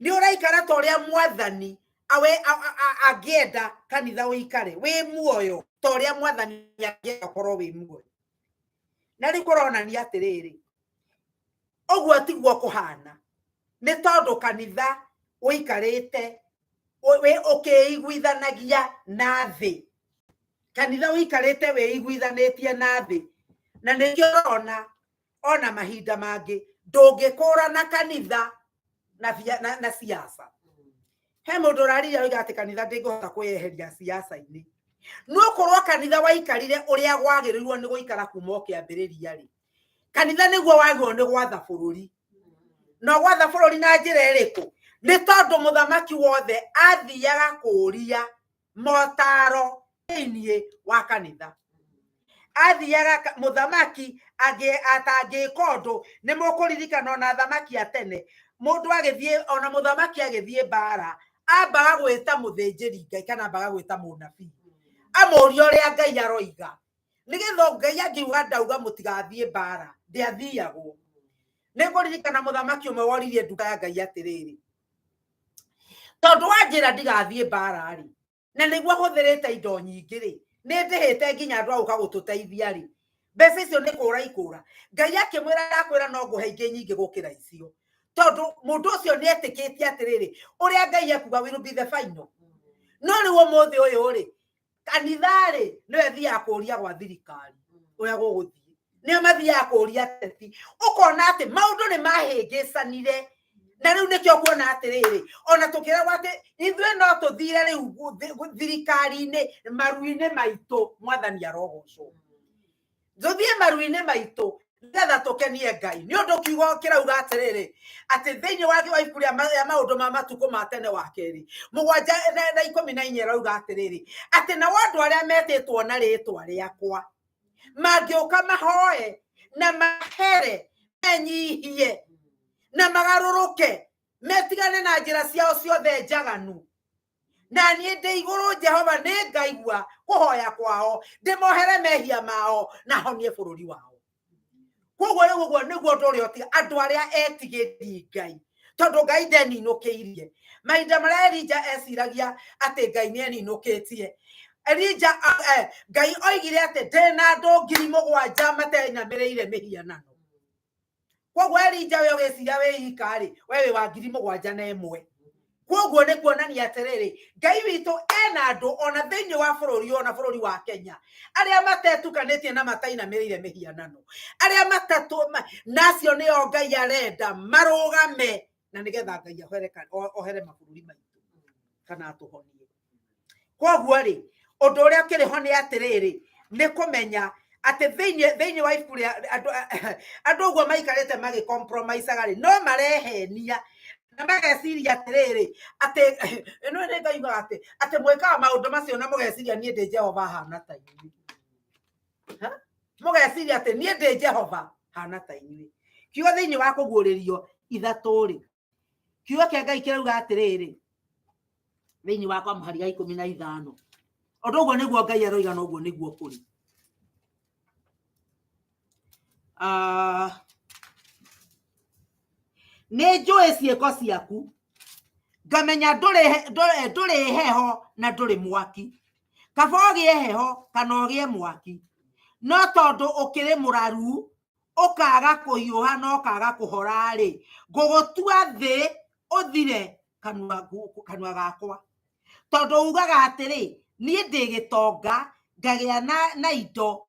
nĩ ũraikara ta ũrĩa Mwathani awe angĩenda kanitha ũikare wĩ muoyo, ta ũrĩa Mwathani angĩenda ũkorwo wĩ muoyo. Na rĩu kũronania atĩrĩrĩ, ũguo tiguo kũhana, nĩ tondũ kanitha ũikarĩte ũkĩiguithanagia na thĩ. Kanitha ũikarĩte wĩiguithanĩtie na thĩ, na nĩkĩo ũrona ona mahinda mangĩ ndũngĩkũrana kanitha na siasa. He mũndũ ũraririe oiga atĩ kanitha ndĩngĩhota kwĩyeheria siasa-inĩ. No korwo kanitha waikarire ũrĩa gwagĩrĩirwo nĩ gũikara kuma o kĩambĩrĩria rĩ, kanitha nĩguo wagĩrĩirwo nĩ gwatha bũrũri. Na gwatha bũrũri na njĩra ĩrĩkũ? Nĩ tondũ mũthamaki wothe athiaga kũũria motaro thĩinĩ wa kanitha. Athiaga mũthamaki atangĩka ũndũ, nĩ mũkũririkana ona athamaki a tene, mũndũ agĩthiĩ, ona mũthamaki agĩthiĩ mbara, ambaga gwĩta mũthĩnjĩri Ngai kana ambaga gwĩta mũnabii, amũrie ũrĩa Ngai aroiga, nĩgetha Ngai angiuga ndauga mũtigathiĩ mbara, ndĩathiagwo. Nĩ ngũririkana mũthamaki ũmwe woririe nduka ya Ngai atĩrĩrĩ, tondũ wanjĩra ndigathiĩ mbara rĩ, na nĩguo hũthĩrĩte indo nyingĩ rĩ, nĩ ndĩhĩte nginya andũ a gũka gũtũteithia rĩ, mbeca icio nĩ kũra ikũra. Ngai akĩmwĩra ndakwĩra no ngũhe ingĩ nyingĩ gũkĩra icio, tondũ mũndũ ũcio nĩ etĩkĩtie atĩrĩrĩ, ũrĩa Ngai ekuga will be the final. No rĩu ũmũthĩ ũyũ rĩ, kanitha rĩ nĩwe thiaga kũria gwa thirikari ũrĩa gũgũthiĩ, nĩo mathiaga kũria ateti. Ũkona atĩ maũndũ nĩ mahĩngĩcanire, na rĩu nĩkĩo kuona atĩrĩrĩ, ona tũkĩragwo atĩ ithuĩ no tũthire rĩu thirikari-inĩ maru-inĩ maitũ, Mwathani arogocwo. Tũthiĩ maru-inĩ maitũ nĩgetha tũkenie Ngai. Nĩ ũndũ kiugo kĩrauga atĩrĩrĩ, atĩ thĩinĩ wa ibuku rĩa maũndũ ma matukũ ma tene wa kerĩ mũgwanja na ikũmi na inya ĩrauga atĩrĩrĩ, atĩ nao andũ arĩa metĩtwo na rĩtwa rĩakwa mangĩũka mahoe na mahere, menyihie na magarũrũke, metigane na njĩra ciao ciothe njaganu, na niĩ ndĩ igũrũ Jehova nĩ ngaigua kũhoya kwao, ndĩmohere mehia mao na honie bũrũri wao. Koguo rĩu ũguo nĩguo ũndũ ũrĩa ũtiga andũ arĩa etigĩri Ngai, tondũ Ngai ndeninũkĩirie. Mahinda marĩa Elija eciragia atĩ Ngai nĩ eninũkĩtie, Elija, Ngai oigire atĩ ndĩna andũ 7,000 matenyamĩrĩire mĩhianano. Koguo Elija we ũgĩciria wĩ ika rĩ, we wĩ wa 7,001. Koguo nĩ kuonania atĩrĩrĩ, Ngai witũ ena andũ ona thĩinĩ wa bũrũri, ona bũrũri wa Kenya, arĩa matetukanĩtie na matainamĩrĩire mĩhianano, arĩa matatũ na acio nĩo Ngai arenda marũgame, na nĩgetha Ngai ohere mabũrũri maitũ kana atũhonie. Koguo rĩ, ũndũ ũrĩa ũkĩrĩ ho nĩ atĩrĩrĩ, nĩ kũmenya atĩ thĩinĩ wa ibuku rĩa andũ ũguo maikarĩte magĩcompromisaga rĩ, no marehenia na mageciria atĩrĩrĩ, atĩ ĩno nĩ Ngai ugaga atĩ mwĩkaga maũndũ macio na mũgeciria niĩ ndĩ Jehova hana ta inyuĩ. Ha? Mũgeciria atĩ niĩ ndĩ Jehova hana ta inyuĩ. Kiugo thĩinĩ wa kũguũrĩrio 3 rĩ, kiugo kĩa Ngai kĩrauga atĩrĩrĩ, thĩinĩ wa kwa mũhari wa 15, ũndũ ũguo nĩguo Ngai aroiga na ũguo nĩguo kũrĩ. Nĩ njũĩ ciĩko ciaku, ngamenya ndũrĩ heho na ndũrĩ mwaki. Kaba ũgĩe heho kana ũgĩe mwaki, no tondũ ũkĩrĩ mũraru, ũkaga kũhiũha na ũkaga kũhora-rĩ, ngũgũtua thĩ ũthire kanua gakwa. Tondũ ugaga atĩrĩ, niĩ ndĩ gĩtonga, ngagĩa na indo,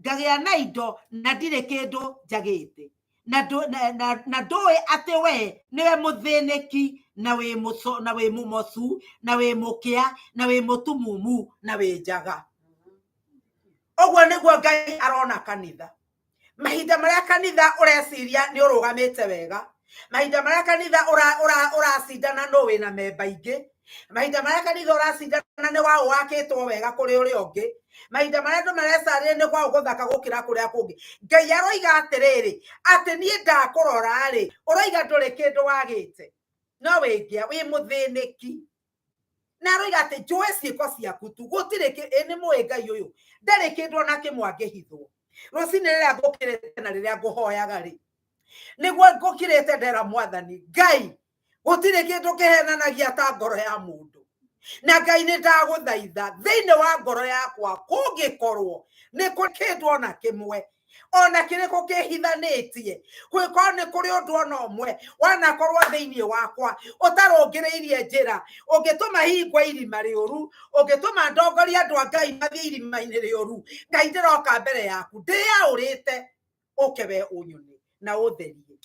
ngagĩa na indo na ndirĩ kĩndũ njagĩte. Na ndũĩ atĩ we nĩwe mũthĩnĩki, na wĩ mũco, na wĩ mũmocu, na wĩ mũkĩa, na wĩ mũtumumu, na wĩ njaga. Ũguo nĩguo Ngai arona kanitha. Mahinda marĩa kanitha ũreciria nĩ ũrũgamĩte wega, mahinda marĩa kanitha ũracindana nũ wĩna memba ingĩ, mahinda marĩa kanitha ũracindana nĩ waũ wakĩtwo wega kũrĩ ũrĩa ũngĩ, mahinda marĩa andũ marecarĩria nĩ kwaũ gũthaka gũkĩra kũrĩa kũngĩ, Ngai aroiga atĩrĩrĩ, atĩ niĩ ndakũrora-rĩ, ũroiga ndũrĩ kĩndũ wagĩte, no wĩngĩa wĩ mũthĩnĩki. Na aroiga atĩ njũĩ ciĩko ciaku tu, gũtirĩ ĩ nĩ mũĩ Ngai ũyũ, ndarĩ kĩndũ ona kĩmwe angĩhithwo. Rũcinĩ rĩrĩa ngũkĩrĩte na rĩrĩa ngũhoyaga rĩ, nĩguo ngũkĩrĩte ndera Mwathani Ngai, gũtirĩ kĩndũ kĩhenanagia ta ngoro ya mũndũ. Na Ngai nĩ ndagũthaitha thĩinĩ wa ngoro yakwa kũngĩkorwo nĩ kũrĩ kĩndũ ona kĩmwe ona kĩrĩkũ kĩhithanĩtie, kũngĩkorwo nĩ kũrĩ ũndũ ona ũmwe wanakorwo thĩinĩ wakwa ũtarũngĩrĩirie njĩra, ũngĩtũma hingwe irima rĩũru, ũngĩtũma ndongorie andũ a Ngai mathiĩ irima-inĩ rĩũru, Ngai ndĩroka mbere yaku ndĩyaũrĩte, ũke we ũnyone na ũtherie.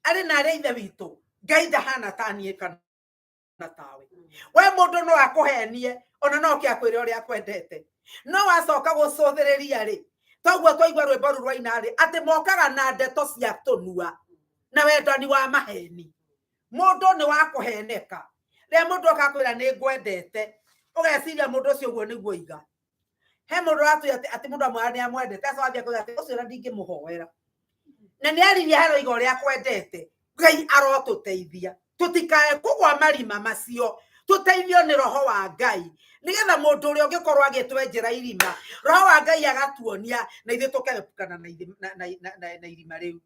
Arĩ na arĩa ithe witũ, Ngai ndahana ta niĩ kana na tawe. We mũndũ no akũhenie, ona no oke akwĩre ũrĩa akwendete, no wacoka gũcũthĩrĩria rĩ, toguo twaigua rwĩmbo rũu rwaina rĩ, atĩ mokaga na ndeto cia tũnua na wendani wa maheni. Mũndũ nĩ wa kũheneka. Rĩrĩa mũndũ oka akwĩra nĩ ngwendete, ũgeciria mũndũ ũcio ũguo nĩguo oiga. He mũndũ ũratwĩra atĩ mũndũ amwĩra nĩ amwendete, acoka athiĩ akoiga atĩ ũcio ona ndingĩmũhoera. Na nĩ aririe aroiga ũrĩa akwendete. Ngai arotũteithia tũtikae kũgwa marima macio, tũteithio nĩ Roho wa Ngai, nĩgetha mũndũ ũrĩa ũngĩkorwo agĩtwenjera irima, Roho wa Ngai agatuonia na ithuĩ tũkeepukana na irima rĩu.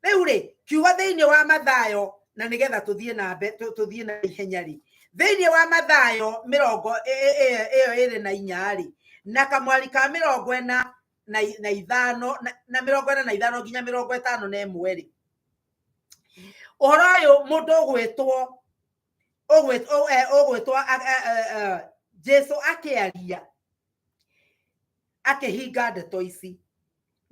Rĩu rĩ, kiugo thĩinĩ wa Mathayo, na nĩgetha tũthiĩ na mbe, tũthiĩ na ihenya rĩ, thĩinĩ wa Mathayo mĩrongo ĩyo ĩrĩ na inya rĩ, na kamwari ka mĩrongo ĩna na ithano, na mĩrongo ĩna na ithano nginya mĩrongo ĩtano na ĩmwe rĩ, ũhoro ũyũ mũndũ ũgwĩtwo Jesu akĩaria akĩhinga ndeto ici,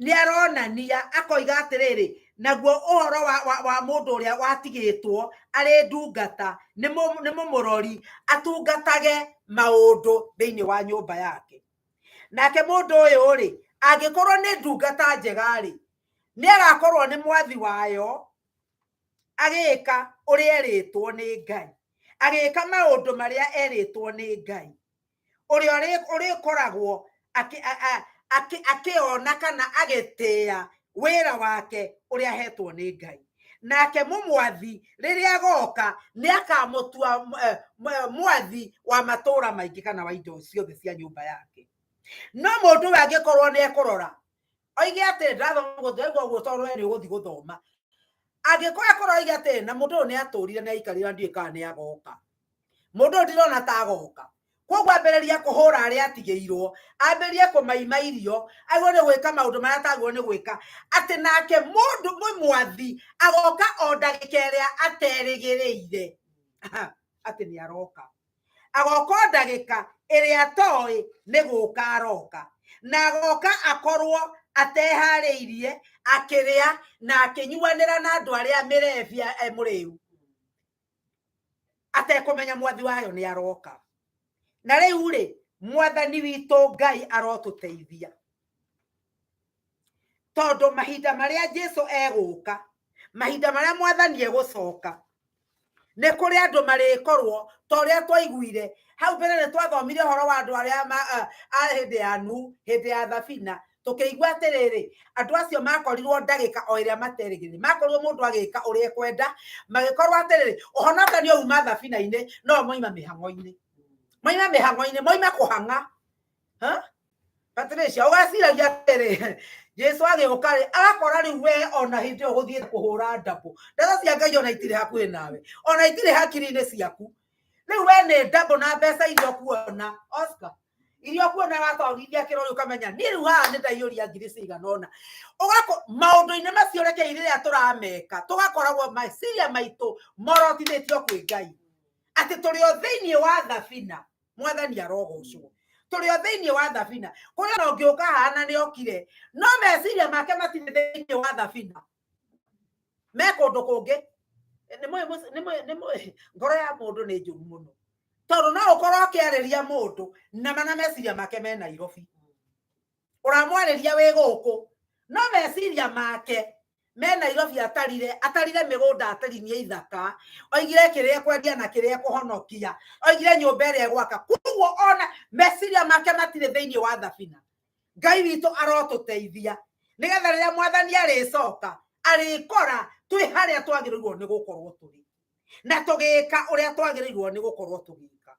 nĩ aronania akoiga atĩrĩrĩ, naguo ũhoro wa mũndũ ũrĩa watigĩtwo arĩ ndungata nĩ mũmũrori atungatage maũndũ thĩinĩ wa nyũmba yake. Nake mũndũ ũyũ rĩ, angĩkorwo nĩ ndungata njega rĩ, nĩ agakorwo nĩ mwathi wayo agĩka ũrĩa erĩtwo nĩ Ngai, agĩka maũndũ marĩa erĩtwo nĩ Ngai, ũrĩa ũrĩkoragwo akĩona kana agĩtĩĩa wĩra wake ũrĩa ahetwo nĩ Ngai. Nake mũmwathi rĩrĩa agoka nĩ akamũtua mwathi wa matũũra maingĩ kana wa indo ciothe cia nyũmba yake. No mũndũ ũyũ angĩkorwo nĩ ekũrora oige atĩ ndathoma gũthoma ũguo tondũ we nĩ ũgũthiĩ gũthoma, angĩkorwo ekũrora oige atĩ na mũndũ ũyũ nĩ atũrire na aikarire na ndiũĩ kana nĩ agoka, mũndũ ũyũ ndirona ta agoka, Koguo ambĩrĩrie kũhũra arĩa atigĩirwo, ambĩrĩrie kũmaima irio, agĩrĩirwo nĩ gwĩka maũndũ marĩa atagĩrĩirwo nĩ gwĩka, atĩ nake mũndũ mwathi agoka o ndagĩka ĩrĩa aterĩgĩrĩire atĩ nĩ aroka. Agoka o ndagĩka ĩrĩa atoĩ nĩ gũka aroka, na agoka akorwo ateharĩirie, akĩrĩa na akĩnyuanĩra na andũ arĩa mĩrebia mũrĩu, atekũmenya mwathi wayo nĩ aroka. Na rĩu rĩ, mwathani witũ Ngai arotũteithia, tondũ mahinda marĩa Jesu egũka, mahinda marĩa mwathani egũcoka, nĩ kũrĩ andũ marĩkorwo ta ũrĩa twaiguire hau mbere. Nĩ twathomire ũhoro wa andũ arĩa a hĩndĩ ya Nuhu, hĩndĩ ya thabina, tũkĩigua atĩrĩrĩ, andũ acio makorirwo ndagĩka o ĩrĩa materĩgĩrĩire, makorirwo mũndũ agĩka ũrĩa ekwenda, magĩkorwo atĩrĩrĩ, ũhonokanio uma thabina-inĩ, no moima mĩhang'o-inĩ, moima mĩhang'o-inĩ, moima kũhang'a. Patricia, ũgaciragia atĩrĩ, Jesu agĩũka rĩ, agakora rĩu we ona hĩndĩ ĩyo gũthiĩte kũhũra ndabũ, ndeto cia Ngai ona itirĩ hakuhĩ nawe, ona itirĩ hakiri-inĩ ciaku. Rĩu we nĩ ndabũ na mbeca iria ũkuona, Oscar, iria ũkuona watwarithia kĩrori, ũkamenya niĩ rĩu haha nĩ ndaiyũria ngiri cigana ũna. Ũgako maũndũ-inĩ macio, rekei rĩrĩa tũrameka tũgakoragwo meciria maitũ morotithĩtio kwĩ Ngai, atĩ tũrĩ o thĩinĩ wa thabina. Mwathani arogocwo. Tũrĩ o thĩinĩ wa thabina. Kũrĩ ona ũngĩũka haha na nĩ okire, no meciria make matirĩ thĩinĩ wa thabina, me kũndũ kũngĩ. Nĩ mũĩ ngoro ya mũndũ nĩ njũru mũno, tondũ no ũkorwo ũkĩarĩria mũndũ na mana meciria make me Nairobi, ũramwarĩria wĩ gũkũ, no meciria make me Nairobi. Atarire mĩgũnda, ataririe ithaka, oigire kĩrĩa ekwendia na kĩrĩa ekũhonokia, oigire nyũmba ĩrĩa egwaka. Koguo ona meciria make matirĩ thĩinĩ wa thabina. Ngai witũ arotũteithia, nĩgetha rĩrĩa mwathani arĩcoka, arĩkora twĩ harĩa twagĩrĩirwo nĩ gũkorwo tũrĩ, na tũgĩka ũrĩa twagĩrĩirwo nĩ gũkorwo tũgĩka.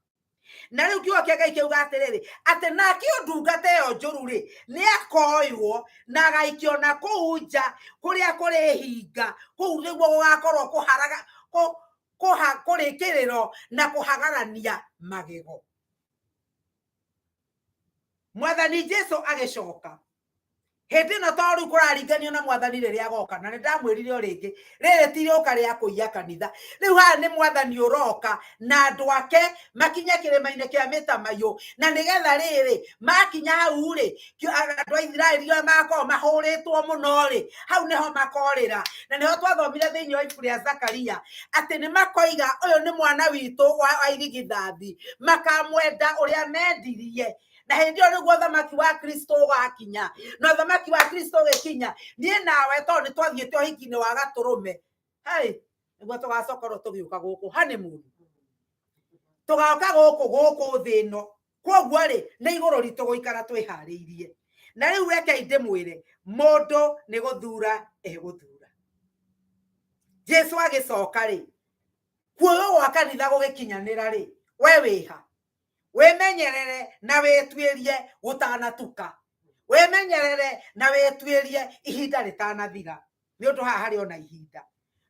Na rĩu kiugo kĩa Ngai kĩuga atĩrĩrĩ, atĩ nake ndungata ĩyo njũru rĩ, nĩ akoywo na agaikio na kũu nja kũrĩa kũrĩ hinga. Kũu nĩguo gũgakorwo kũharaga kũrĩkĩrĩro na kũhagarania magego. Mwathani Jesu agĩcoka hĩndĩ ĩno, to rĩu kũraringanio na mwathani rĩrĩa agoka, na nĩ ndamwĩrire o rĩngĩ, rĩrĩ ti rĩũka rĩa kũiya kanitha. Rĩu haha nĩ mwathani ũroka na andũ ake makinye kĩrĩma-inĩ kĩa mĩtamaiyũ, na nĩgetha rĩrĩ makinya hau rĩ, andũ a Isiraeli arĩa magakorwo mahũrĩtwo mũno rĩ, hau nĩho makorĩra. Na nĩho twathomire thĩinĩ wa ibuku rĩa Zakaria atĩ nĩ makoiga, "Ũyũ nĩ mwana witũ wa irigithathi." Makamwenda ũrĩa mendirie. Na hĩndĩ ĩyo nĩguo ũthamaki wa Kristo ũgakinya. Na ũthamaki wa Kristo ũgĩkinya, niĩ nawe tondũ nĩ twathiĩte ũhiki-inĩ wa gatũrũme, hey, nĩguo tũgacokorwo tũgĩũka gũkũ honeymoon, tũgoka gũkũ thĩ ĩno. Koguo rĩ, nĩ igũrũ ritũ gũikara twĩharĩirie. Na rĩu rekei ndĩmwĩre, mũndũ nĩ gũthura egũthura. Jesu agĩcoka rĩ, kuoywo gwa kanitha gũgĩkinyanĩra rĩ, we wĩha wĩmenyerere na wĩtuĩrie gũtanatuka, wĩmenyerere na wĩtuĩrie ihinda rĩtanathira, nĩ ũndũ haha harĩ ona ihinda.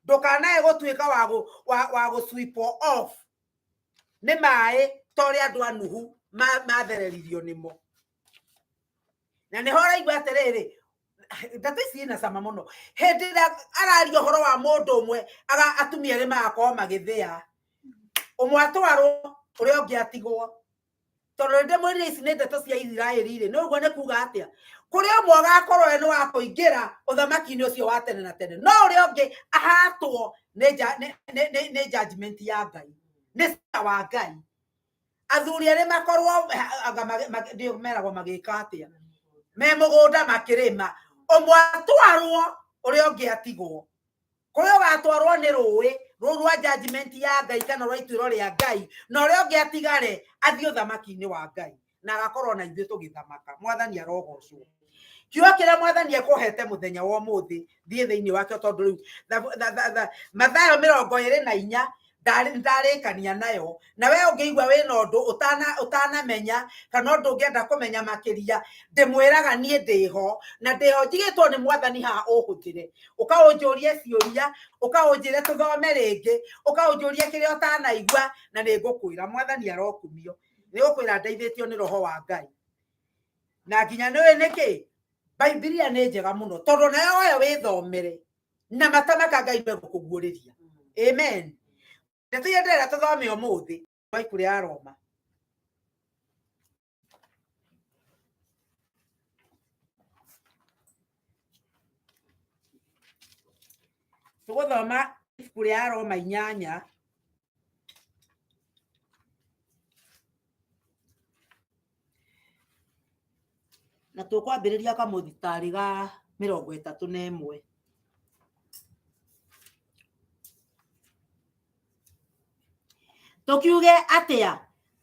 Ndũkanae gũtuĩka wa gũ sweep off nĩ maĩ ta ũrĩa andũ a Nuhu mathereririo nĩmo. Na nĩho ũraigua atĩrĩrĩ, ndeto ici ina cama mũno, hĩndĩ ĩrĩa araria ũhoro wa mũndũ ũmwe, atumia erĩ magakorwo magĩthĩa, ũmwe atwarwo, ũrĩa ũngĩ atigwo. Tondũ nĩ ndĩmwĩrire ici nĩ ndeto cia Isiraeli rĩ, nĩ ũguo nĩ kuga atĩa? Kũrĩ ũmwe ũgakorwo we nĩ wa kũingĩra ũthamaki-inĩ ũcio wa tene na tene, no ũrĩa ũngĩ ahatwo nĩ judgment ya Ngai, nĩ cira wa Ngai. Athuri erĩ makorwo anga ndio meragwo magĩka atĩa, me mũgũnda makĩrĩma, ũmwe atwarwo, ũrĩa ũngĩ atigwo. Kũrĩa ũgatwarwo nĩ rũĩ rũu rwa judgment ya Ngai kana rwa ituĩro rĩa Ngai, na ũrĩa ũngĩ atigare athiĩ ũthamaki-inĩ wa Ngai na agakorwo na ithuĩ tũgĩthamaka. Mwathani arogocwo. Kiugo kĩrĩa mwathani ekũhete mũthenya wa ũmũthĩ, thiĩ thĩinĩ wakĩo, tondũ rĩu Mathayo 24 ndarĩkania nayo. Na we ũngĩigua wĩna ũndũ ũtanamenya kana ũndũ ũngĩenda kũmenya makĩria, ndĩmwĩraga niĩ ndĩho, na ndĩho njigĩtwo nĩ mwathani haha ũhũthĩre. Ũkaũnjũrie ciũria, ũkaũnjĩre tũthome rĩngĩ, ũkaũnjũrie kĩrĩa ũtanaigua, na nĩ ngũkwĩra. Mwathani arokumio. Nĩ gũkwĩra ndeithĩtio nĩ roho wa Ngai. Na nginya nĩ ũĩ nĩkĩ? Bibilia nĩ njega mũno tondũ nayo woya wĩthomere na matamaka Ngai nĩ egũkũguũrĩria. Amen. Ndeto iria ndĩrenda tũthome ũmũthĩ wa ibuku rĩa Roma. Tũgũthoma ibuku rĩa Roma 8. Na tũkwambĩrĩria kamũthitarĩ ga 31. Tũkiuge atĩa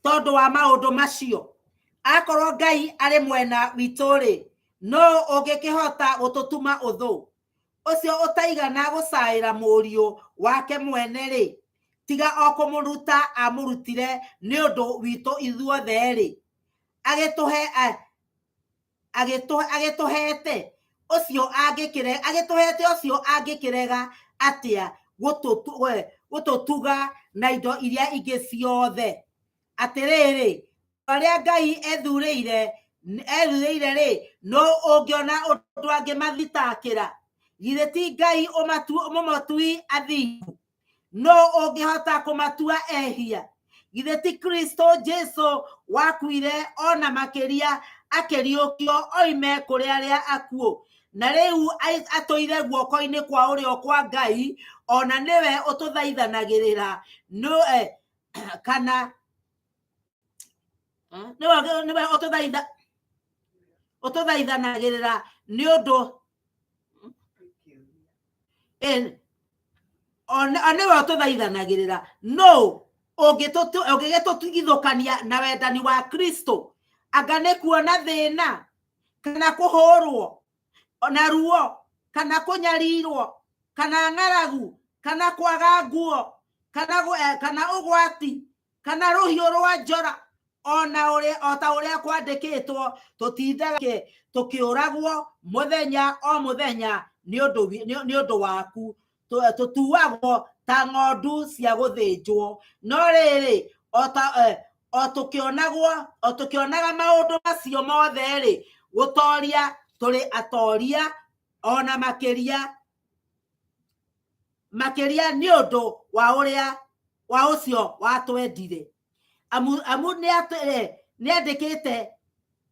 tondũ wa maũndũ macio? Akorwo Ngai arĩ mwena witũ-rĩ, nũ ũngĩkĩhota gũtũtuma ũthũ? Ũcio ũtaigana gũcaĩra mũriũ wake mwene-rĩ, tiga o kũmũruta amũrutire nĩ ũndũ witũ ithuothe-rĩ, agĩtũhe agĩtũhete ũcio angĩkĩre agĩtũhete ũcio angĩkĩrega atĩa gũtũtuga na indo iria ingĩ ciothe? Atĩrĩrĩ, arĩa Ngai ethurĩire rĩ, nũ ũngĩona ũndũ angĩmathitakĩra? Githĩ ti Ngai mũmatui athingu? Nũ ũngĩhota kũmatua ehia? Githĩ ti Kristo Jesu wakuire o na makĩria akĩriũkio oime kũrĩ arĩa akuũ, na rĩu atũire guoko-inĩ kwa ũrĩo kwa Ngai, o na nĩwe ũtũthaithanagĩrĩra? Nũ kana nĩwe ũtũthaithanagĩrĩra nĩ ũndũ nĩwe ũtũthaithanagĩrĩra. No ũngĩgĩtũtigithũkania na wendani wa Kristo? Anga nĩ kuona thĩna, kana kũhũrwo na ruo, kana kũnyarirwo, kana ng'aragu, kana kwaga nguo, kana ũgwati, kana rũhiũ rwa njora? Ona ũrĩa o ta ũrĩa kwandĩkĩtwo, tũtindaga tũkĩũragwo mũthenya o mũthenya nĩ ũndũ waku, tũtuagwo ta ng'ondu cia gũthĩnjwo. No rĩrĩ, o tũkĩonaga maũndũ macio mothe-rĩ, gũtoria tũrĩ atoria ona makĩria makĩria nĩ ũndũ wa ũrĩa wa ũcio watwendire. Amu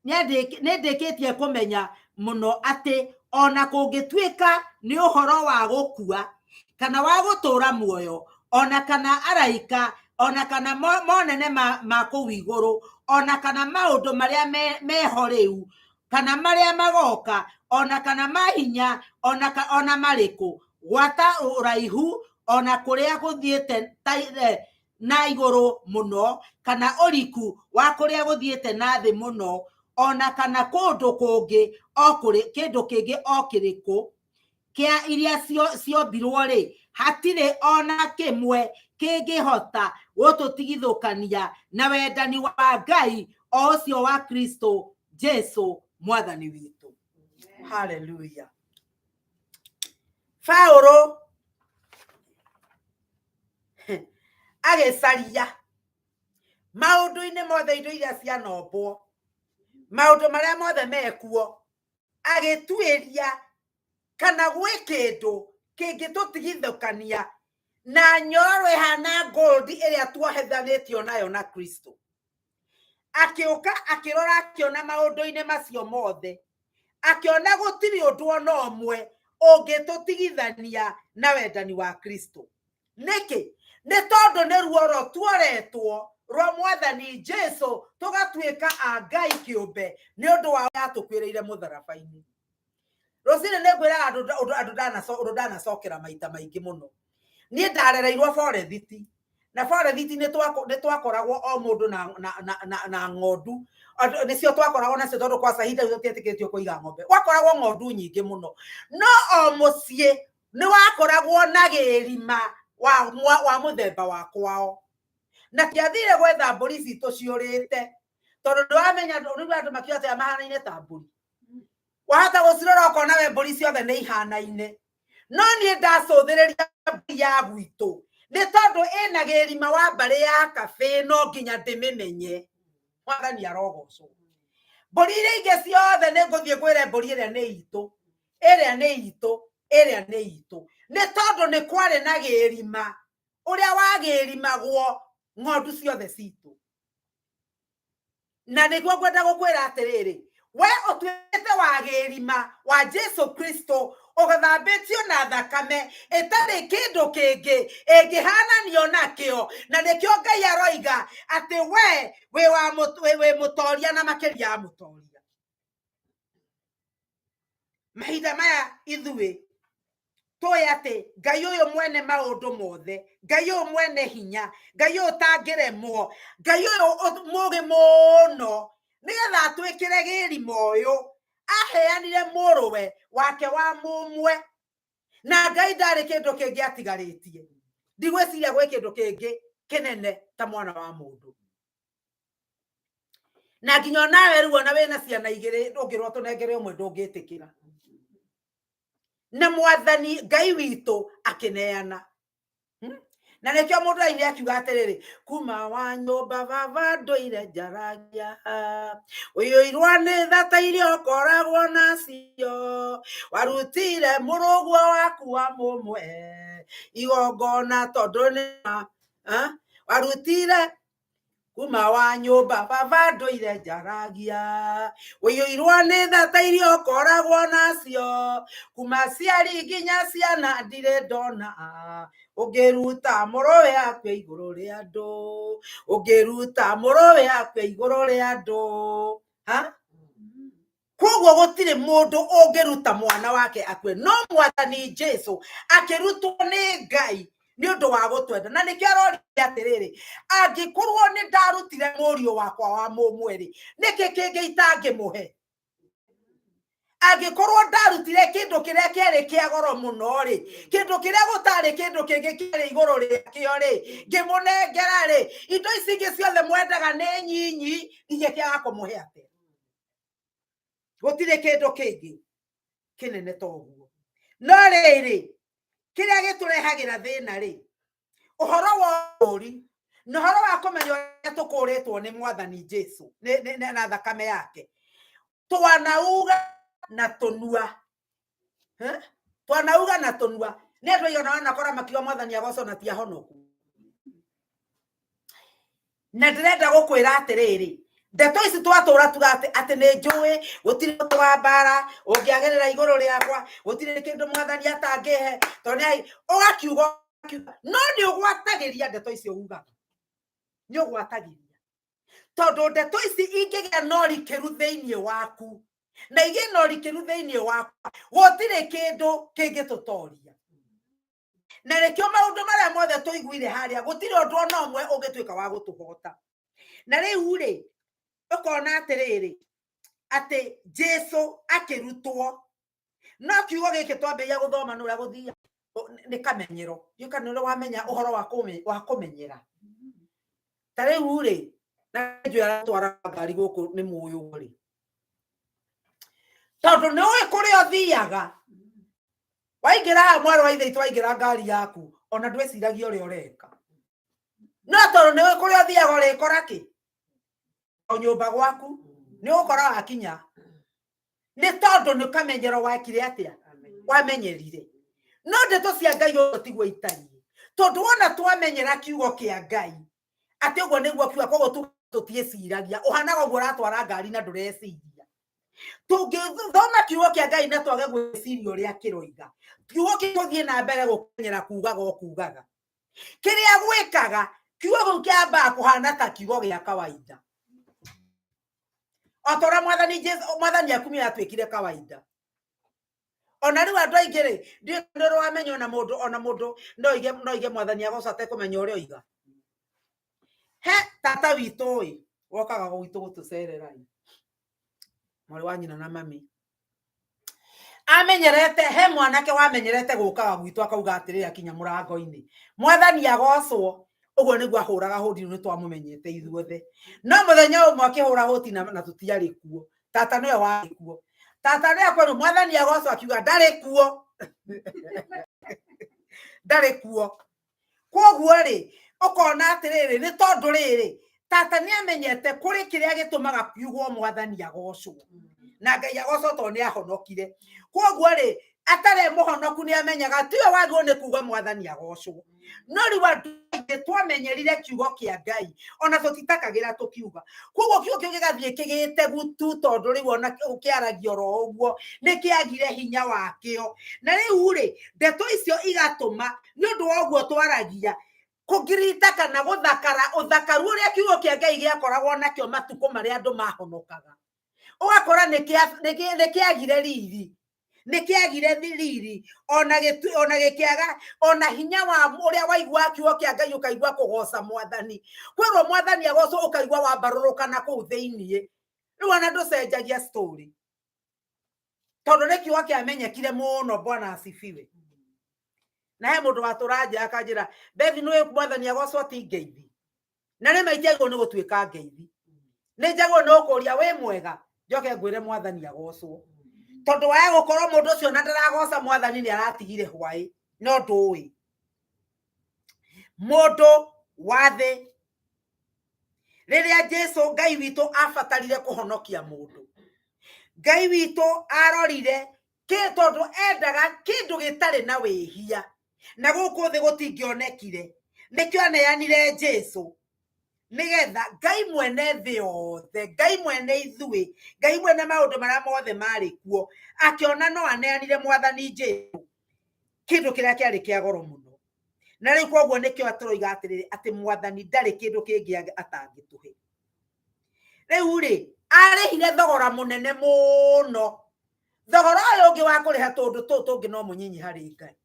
nĩandĩkĩtie kũmenya mũno atĩ ona kũngĩtuĩka nĩ ũhoro wa gũkua kana wa gũtũũra muoyo, ona kana araika, ona kana monene ma kũu igũrũ, ona kana maũndũ marĩa meho rĩu, kana marĩa magoka, ona kana mahinya, ona marĩkũ, gwata ũraihu, ona kũrĩa gũthiĩte na igũrũ mũno, kana ũriku wa kũrĩa gũthiĩte na thĩ mũno, ona kana kũndũ kũngĩ o kũrĩ kĩndũ kĩngĩ o kĩrĩkũ kĩa iria ciombirwo-rĩ, hatirĩ ona kĩmwe kĩngĩhota gũtũtigithũkania na wendani wa Ngai o ũcio wa Kristo Jesu mwathani witũ. Hallelujah. Paulo agĩcaria maũndũ-inĩ mothe indo iria cianombwo, maũndũ marĩa mothe mekuo, agĩtuĩria kana gwĩ kĩndũ kĩngĩtũtigithũkania na nyororo ĩhana gold ĩrĩa tuohethanĩtio nayo na Kristo. Akĩũka akĩrora akĩona maũndũ-inĩ macio mothe, akĩona gũtirĩ ũndũ ona ũmwe ũngĩtũtigithania na wendani wa Kristo. Nĩkĩ? Nĩ tondũ nĩ ruoro tuoretwo rwa mwathani Jesu tũgatuĩka a Ngai kĩũmbe nĩ ũndũ wa yatũkuĩrĩire mũtharaba-inĩ. Rũcinĩ nĩ ngwĩraga ũndũ ndanacokera maita maingĩ mũno. Niĩ ndarereirwo forethiti, na forethiti nĩ twakoragwo o mũndũ na ng'ondu, nĩcio twakoragwo nacio tondũ kwa sahinda tũtietĩkĩrĩtio kũiga ng'ombe. Gwakoragwo ng'ondu nyingĩ mũno, no o mũciĩ nĩ wakoragwo na gĩrima wa mũthemba wa kwao. Na tiathire gwetha mbũri citũ ciũrĩte, tondũ ndĩramenya rĩu andũ makiuga atĩ mahanaine ta mbũri. Wahota gũcirora ũkona we mbũri ciothe nĩ ihanaine, no niĩ ndacũthĩrĩria mbũri ya gwitũ nĩ tondũ ĩna gĩrima wa mbarĩ ya kabĩ, no nginya ndĩmĩmenye. Mwathani arogocwo. Mbũri iria ingĩ ciothe nĩ ngũthiĩ ngwĩre mbũri ĩrĩa nĩ itũ, ĩrĩa nĩ itũ, ĩrĩa nĩ itũ, nĩ tondũ nĩ kwarĩ na gĩrima ũrĩa wagĩrimagwo ng'ondu ciothe citũ. Na nĩguo ngwenda gũkwĩra atĩrĩrĩ, we ũtuĩkĩte wa gĩrima wa Jesu Kristo, ũgathambĩtio na thakame ĩtarĩ kĩndũ kĩngĩ ĩngĩhananio nakĩo, na nĩkĩo Ngai aroiga atĩ we wĩ mũtoria na makĩria ya mũtoria. Mahinda maya ithuĩ tũĩ atĩ Ngai ũyũ mwene maũndũ mothe, Ngai ũyũ mwene hinya, Ngai ũyũ ũtangĩremwo, Ngai ũyũ mũũgĩ mũno, nĩgetha atwĩkĩre gĩrima ũyũ, aheanire mũrũwe wake wa mũmwe, na Ngai ndarĩ kĩndũ kĩngĩ atigarĩtie. Ndigwĩciria gwĩ kĩndũ kĩngĩ kĩnene ta mwana wa mũndũ. Na nginya onawe rĩu ona wĩna ciana igĩrĩ ndũngĩrwo tũnengere ũmwe ndũngĩtĩkĩra. Na Mwathani Ngai witũ akĩneana. Na nĩkĩo mũndũ aine akiuga atĩrĩrĩ, kuma wa nyũmba baba ndũire njaragia, ũiyũirwo nĩ thata iria ũkoragwo nacio, warutire mũrũguo waku wa mũmwe igongona tondũ nĩ warutire kuma wa nyũmba baba ndũire njaragia, ũiyũirwo nĩ thata iria ũkoragwo nacio, kuma ciari nginya ciana ndirĩ ndona, ũngĩruta mũrũwe akue igũrũ rĩa andũ, ũngĩruta mũrũwe akue igũrũ rĩa andũ. Ha? Koguo gũtirĩ mũndũ ũngĩruta mwana wake akue, no Mwathani Jesu akĩrutwo nĩ Ngai nĩ ũndũ wa gũtwenda. Na nĩkĩo aroria atĩrĩrĩ, angĩkorwo nĩ ndarutire mũriũ wakwa wa mũmwe-rĩ, nĩkĩ kĩngĩ itangĩmũhe? Angĩkorwo ndarutire kĩndũ kĩrĩa kĩarĩ kĩa goro mũno-rĩ, kĩndũ kĩrĩa gũtarĩ kĩndũ kĩngĩ kĩarĩ igũrũ rĩakĩo-rĩ, ngĩmũnengera-rĩ, indo ici ingĩ ciothe mwendaga nĩ nyinyi, ingĩkĩaga kũmũhe atĩa? Gũtirĩ kĩndũ kĩngĩ kĩnene ta ũguo. No rĩrĩ, kĩrĩa gĩtũrehagĩra thĩna rĩ, ũhoro wa ũũri na ũhoro wa kũmenya ũrĩa tũkũrĩtwo nĩ Mwathani Jesu na thakame yake, twanauga na tũnua. Twanauga na tũnua. Nĩ andũ aigana wanakora makiuga Mwathani agocwo na ti ahonoku. Na ndĩrenda gũkwĩra atĩrĩrĩ, ndeto ici twatũra tuga atĩ nĩ njũĩ gũtirĩ mũtĩ wa mbara ũngĩagerera igũrũ rĩakwa, gũtirĩ kĩndũ Mwathani atangĩhe, tondũ nĩ ũgakiuga, no nĩ ũgwatagĩria ndeto icio ugaga, nĩ ũgwatagĩria, tondũ ndeto ici ingĩgĩa na ũrikĩru thĩinĩ waku na igĩe na ũrikĩru thĩinĩ wakwa, gũtirĩ kĩndũ kĩngĩtũtoria. Na nĩkĩo maũndũ marĩa mothe tũiguire harĩa, gũtirĩ ũndũ ona ũmwe ũngĩtuĩka wa gũtũhota. Na rĩu rĩ, ũkona atĩrĩrĩ, atĩ Jesu akĩrutwo, no kiugo gĩkĩ twambĩrĩria gũthoma nĩ ũrĩa gũthiaga, nĩ kamenyero. Ndiũĩ kana nĩ ũrĩa wamenya ũhoro wa kũmenyera. Ta rĩu rĩ, na njũĩ aratwara ngari gũkũ nĩ mũĩ ũguo rĩ, tondũ nĩ ũĩ kũrĩa ũthiaga. Waingĩra haha mwarĩ wa ithe witũ, waingĩra ngari yaku, ona ndwĩciragia ũrĩa ũreka, no tondũ nĩ ũĩ kũrĩa ũthiaga ũrĩkora kĩ o nyũmba gwaku, nĩ ũgũkora wakinya, nĩ tondũ nĩ kamenyero wekire atĩa, wamenyerire. No ndeto cia Ngai ũguo tiguo itariĩ, tondũ wona twamenyera kiugo kĩa Ngai atĩ ũguo nĩguo kiuga, koguo tũtiĩciragia, ũhanaga ũguo ũratwara ngari na ndũreciria. Tũngĩthoma kiugo kĩa Ngai na twage gwĩciria ũrĩa kĩroiga, kiugo kĩu tũthiĩ na mbere gũkenyera kugaga o kugaga kĩrĩa gwĩkaga, kiugo kĩu kĩambaga kũhana ta kiugo gĩa kawaida, o ta ũrĩa Mwathani Jesu, Mwathani akumia atuĩkire kawaida. Ona rĩu andũ aingĩ rĩ, ndiũĩ nĩ ũrĩ wamenya ona mũndũ, ona mũndũ no oige Mwathani agoca atekũmenya ũrĩa oiga. He tata witũ ĩ, wokaga gwitũ gũtũcerera ĩ, mwarĩ wa nyina na mami, amenyerete, he mwanake wamenyerete gũkaga gwitũ akauga atĩrĩrĩ akinya mũrango-inĩ, Mwathani agocwo. Ũguo nĩguo ahũraga hũti, nĩ twamũmenyete ithuothe. No mũthenya ũmwe akĩhũra hũti na tũtiarĩ kuo, tata nĩwe warĩ kuo. Tata nĩwe akwĩrwo Mwathani agocwo, akiuga ndarĩ kuo, ndarĩ kuo. Koguo rĩ, ũkona atĩrĩrĩ, nĩ tondũ rĩrĩ, Tata nĩ amenyete kũrĩ kĩrĩa gĩtũmaga kiugo mwathani agocwo na Ngai agocwo tondũ nĩ ahonokire. Koguo rĩ, atarĩ mũhonoku nĩ amenyaga tiwe wagĩrĩirwo nĩ kuga mwathani agocwo. No rĩu andũ aingĩ twamenyerire kiugo kĩa Ngai ona tũtitakagĩra tũkiuga. Koguo kiugo kĩu gĩgathiĩ kĩgĩte gutu tondũ rĩu ona kĩaragia oro ũguo nĩ kĩagire hinya wakĩo. Na rĩu rĩ, ndeto icio igatũma nĩ ũndũ wa ũguo twaragia kũngirita kana gũthakara ũthakaru ũrĩa kiugo kĩa Ngai gĩakoragwo nakĩo matukũ marĩa andũ mahonokaga, ũgakora nĩ kĩagire riri, nĩ kĩagire riri, ona ona gĩkĩaga ona hinya wa ũrĩa waigua kiugo kĩa Ngai ũkaigua kũgoca mwathani, kwĩrwo mwathani agocwo ũkaigua wambarũrũka na kũu thĩiniĩ. Rĩu ona ndũcenjagia story tondũ nĩ kiugo kĩamenyekire mũno. Bwana asifiwe. Na he mũndũ watũra nja akanjĩra, Bethi, nĩ mwathani agocwo ti ngeithi, na rĩmwe itiagĩrĩirwo nĩ gũtuĩka ngeithi, nĩ njagĩrĩirwo nĩ gũkũria wĩ mwega njoke ngwĩre mwathani agocwo, tondũ waya gũkorwo mũndũ ũcio na ndaragoca mwathani nĩ aratigire hwaĩ no ndũĩ mũndũ wa thĩ. Rĩrĩa Jesu Ngai witũ abatarire kũhonokia mũndũ, Ngai witũ arorire kĩ tondũ endaga kĩndũ gĩtarĩ na wĩhia na gũkũ thĩ gũtingĩonekire, nĩkĩo aneanire Jesu nĩgetha Ngai mwene thĩ yothe, Ngai mwene ithuĩ, Ngai mwene maũndũ marĩa mothe marĩ kuo, akĩona no aneanire mwathani Jesu kĩndũ kĩrĩa kĩarĩ kĩa goro mũno. Na rĩu koguo nĩkĩo tũroiga atĩrĩrĩ, atĩ mwathani ndarĩ kĩndũ kĩngĩ atangĩtũhe. Rĩu rĩ, arĩhire thogora mũnene mũno, thogora ũyũ ũngĩ wa kũrĩha tũndũ tũũ tũngĩ no mũnyinyi harĩ Ngai.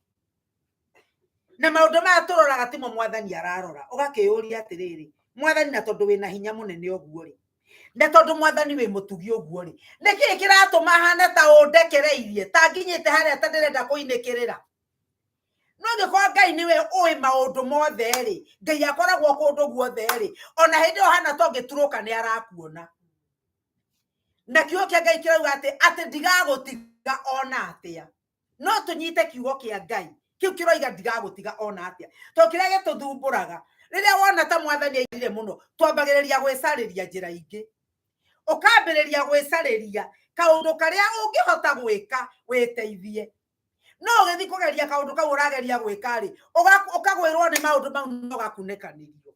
Na maũndũ maya tũroraga timo mwathani ararora, ũgakĩyũria atĩrĩrĩ, mwathani na tondũ wĩna hinya mũnene ũguo rĩ, na tondũ mwathani wĩ mũtugi ũguo rĩ, nĩkĩĩ kĩratũma hane ta ũndekereirie ta nginyĩte harĩa ta ndĩrenda kũinĩkĩrĩra? No angĩkorwo Ngai nĩwe ũĩ maũndũ mothe rĩ, Ngai akoragwo kũndũ guothe rĩ, ona hĩndĩ ĩyo hana ta ũngĩturũka nĩ arakuona. Na kiugo kĩa Ngai kĩrauga atĩ ndigagũtiga ona atĩa. No tũnyite kiugo kĩa Ngai kĩu kĩroiga ndigagũtiga ona atĩa, tondũ kĩrĩa gĩtũthumbũraga rĩrĩa wona ta mwathani aigire mũno, twambagĩrĩria gwĩcarĩria njĩra ingĩ, ũkambĩrĩria gwĩcarĩria kaũndũ karĩa ũngĩhota gwĩka wĩteithie. No ũgĩthiĩ kũgeria kaũndũ kau ũrageria gwĩka rĩ, ũkagwĩrwo nĩ maũndũ mau no gakunĩkanĩrio.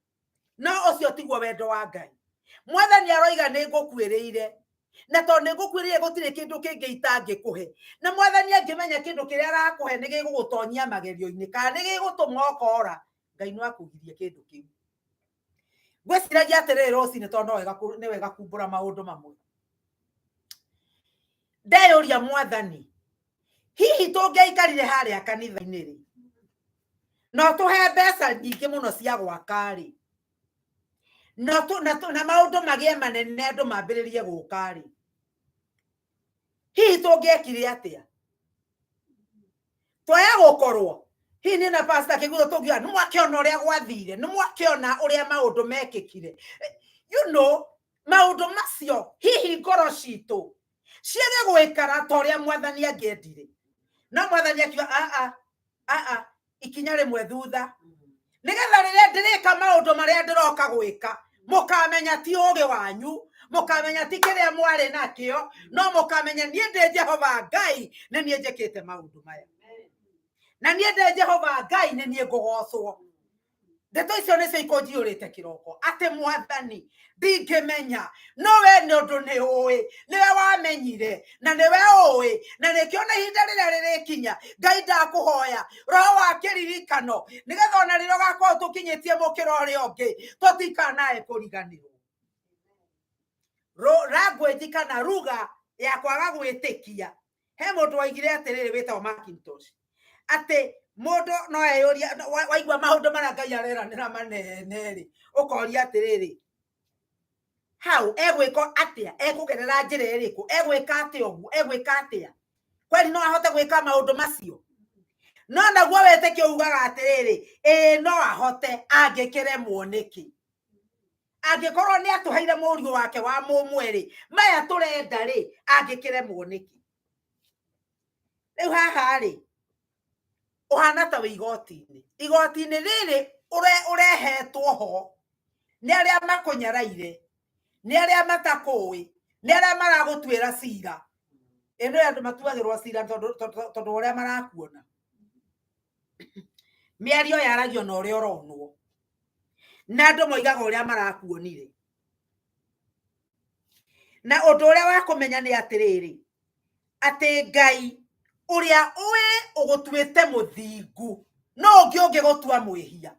No ũcio tiguo wendo wa Ngai. Mwathani aroiga nĩ ngũkuĩrĩire, na tondũ nĩ ngũkuĩrĩire gũtirĩ kĩndũ kĩngĩ itangĩkũhe. Na mwathani angĩmenya kĩndũ kĩrĩa arakũhe nĩ gĩgũgũtonyia magerio-inĩ kana nĩ gĩgũtũma ũkora, Ngai no akũgirie kĩndũ kĩu. Ngwĩciragia atĩrĩrĩ rũcinĩ, tondũ nĩ wega kumbũra maũndũ mamwe. Ndeyũria, mwathani, hihi tũngĩaikarire harĩa kanitha-inĩ rĩ, no tũhe mbeca nyingĩ mũno cia gwaka rĩ, na maũndũ magĩe manene, andũ mambĩrĩrie gũka rĩ, hihi tũngĩekire atĩa? Twaya gũkorwo hihi nĩ na pastor Kĩguthũ tũngiuga nĩ mwakĩona ũrĩa gwathire, nĩ mwakĩona ũrĩa maũndũ mekĩkire, maũndũ macio, hihi ngoro citũ ciage gwĩkara ta ũrĩa mwathani angĩendire. No mwathani akiuga a a a ikinya rĩmwe thutha, nĩgetha rĩrĩa ndĩrĩka maũndũ marĩa ndĩroka gwĩka, mũkamenya ti ũgĩ wanyu, mũkamenya ti kĩrĩa mwarĩ nakĩo, no mũkamenya niĩ ndĩ Jehova Ngai, nĩ niĩ njĩkĩte maũndũ maya, na niĩ ndĩ Jehova Ngai, nĩ niĩ ngũgocwo. Ndeto icio nĩcio ikũnjiyũrĩte kĩroko, atĩ mwathani ndingĩmenya, no we nĩ ũndũ nĩ ũĩ, nĩwe wamenyire na nĩwe ũĩ, na nĩkĩo na ihinda rĩrĩa rĩrĩkinya, Ngai ndakũhoya roho wa kĩririkano, nĩgetha ona rĩrĩa ũgakorwo tũkinyĩtie mũkĩra ũrĩa ũngĩ tũtikanae kũriganĩrwo. Language kana ruga ya kwaga gwĩtĩkia. He mũndũ waigire atĩrĩrĩ wĩtagwo Macintosh, atĩ mũndũ no eyũrie, waigua maũndũ marĩa Ngai areranĩra manene rĩ, ũkoria atĩrĩrĩ, hau egwĩka atĩa, ekũgerera njĩra ĩrĩkũ, egwĩka atĩa ũguo, egwĩka atĩa kweli no ahote gwĩka maũndũ macio? No naguo wĩtĩkio ugaga atĩrĩrĩ, ĩĩ no ahote, angĩkĩremwo nĩkĩ? Angĩkorwo nĩ atũheire mũriũ wake wa mũmwe rĩ, maya tũrenda rĩ, angĩkĩremwo nĩkĩ? Rĩu haha rĩ, ũhana ta wĩ igoti-inĩ, igoti-inĩ rĩrĩ ũrehetwo ho. Nĩ arĩa makũnyaraire, nĩ arĩa matakũĩ, nĩ arĩa maragũtuĩra cira. Ĩno andũ matuagĩrwo cira tondũ ũrĩa marakuona. Mĩario yaragio na ũrĩa ũronwo, na andũ moigaga ũrĩa marakuonire. Na ũndũ ũrĩa wa kũmenya nĩ atĩrĩrĩ, atĩ Ngai ũrĩa ũĩ ũgũtuĩte mũthingu no ũngĩ ũngĩgũtua mwĩhia.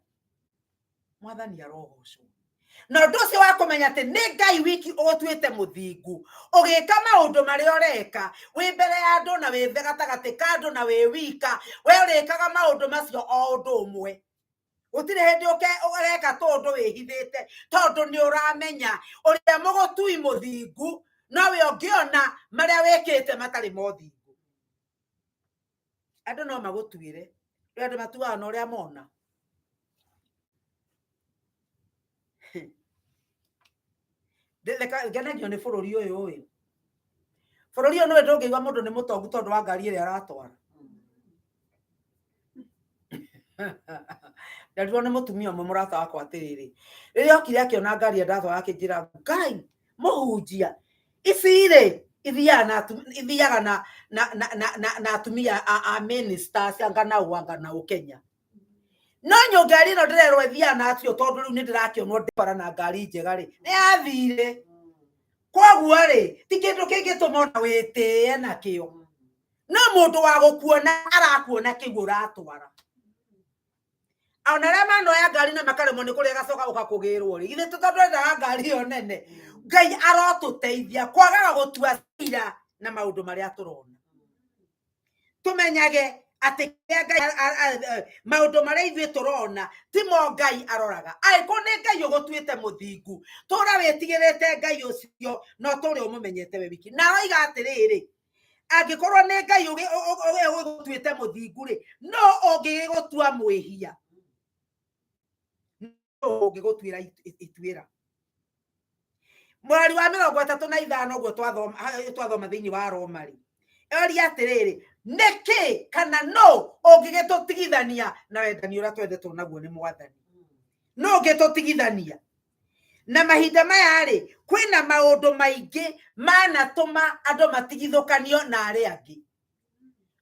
Mwathani arogocwo. Na ũndũ ũcio wa kũmenya atĩ nĩ Ngai wiki ũgũtuĩte mũthingu, ũgĩka maũndũ marĩa ũreka wĩ mbere ya andũ na wĩ gatagatĩ ka andũ na wĩ wika, we ũrĩkaga maũndũ macio o ũndũ ũmwe. Gũtirĩ hĩndĩ ũreka tũndũ wĩhithĩte, tondũ nĩ ũramenya ũrĩa mũgũtui mũthingu nowe ũngĩona marĩa wĩkĩte matarĩ mothingu. Andũ no magũtuĩre, rĩu andũ matuaga na ũrĩa mona. Ngenagio nĩ bũrũri ũyũ ĩ. Bũrũri ũyũ nĩwe ndũngĩigua mũndũ nĩ mũtongu tondũ wa ngari ĩrĩa aratwara. Nderirwo nĩ mũtumia ũmwe mũrata wakwa atĩrĩrĩ, rĩrĩa okire akĩona ngari ĩrĩa ndatwara akĩnjĩra, Ngai mũhunjia, ici rĩ ithiaga na atumia a ministers anga nao anga nao Kenya. No ngari ĩno ndĩrerwo ĩthiaga na acio tondũ rĩu nĩ ndĩrakĩonwo ndĩbara na ngari njega rĩ, nĩ yathire. Koguo rĩ, ti kĩndũ kĩngĩtũma ona wĩtĩe nakĩo. No mũndũ wa gũkuona arakuona kĩu ũratwara. Ona arĩa manoya ngari na makaremwo nĩ kũrĩa gacoka gũka kũgĩrwo rĩ, githĩ tondũ endaga ngari ĩyo nene. Ngai arotũteithia kwagaga gũtua cira na maũndũ marĩa tũrona. Tũmenyage atĩ Ngai maũndũ marĩa ithuĩ tũrona timo Ngai aroraga. Angĩkorwo nĩ Ngai ũgũtuĩte mũthingu, tũra wĩtigĩrĩte Ngai ũcio na ũtũre ũmũmenyete we wiki. Na aroiga atĩrĩrĩ, angĩkorwo nĩ Ngai ũgũtuĩte mũthingu rĩ, no ũngĩgĩgũtua mwĩhia, no ũngĩgũtuĩra ituĩra. Mũhari wa 35 ũguo twathoma thĩinĩ wa Roma rĩ, oria atĩrĩrĩ, nĩkĩ kana no ũngĩgĩtũtigithania na wendani ũrĩa twendetwo naguo nĩ Mwathani? No ũngĩtũtigithania. Na mahinda maya rĩ, kwĩna maũndũ maingĩ manatũma andũ matigithũkanio na arĩa angĩ.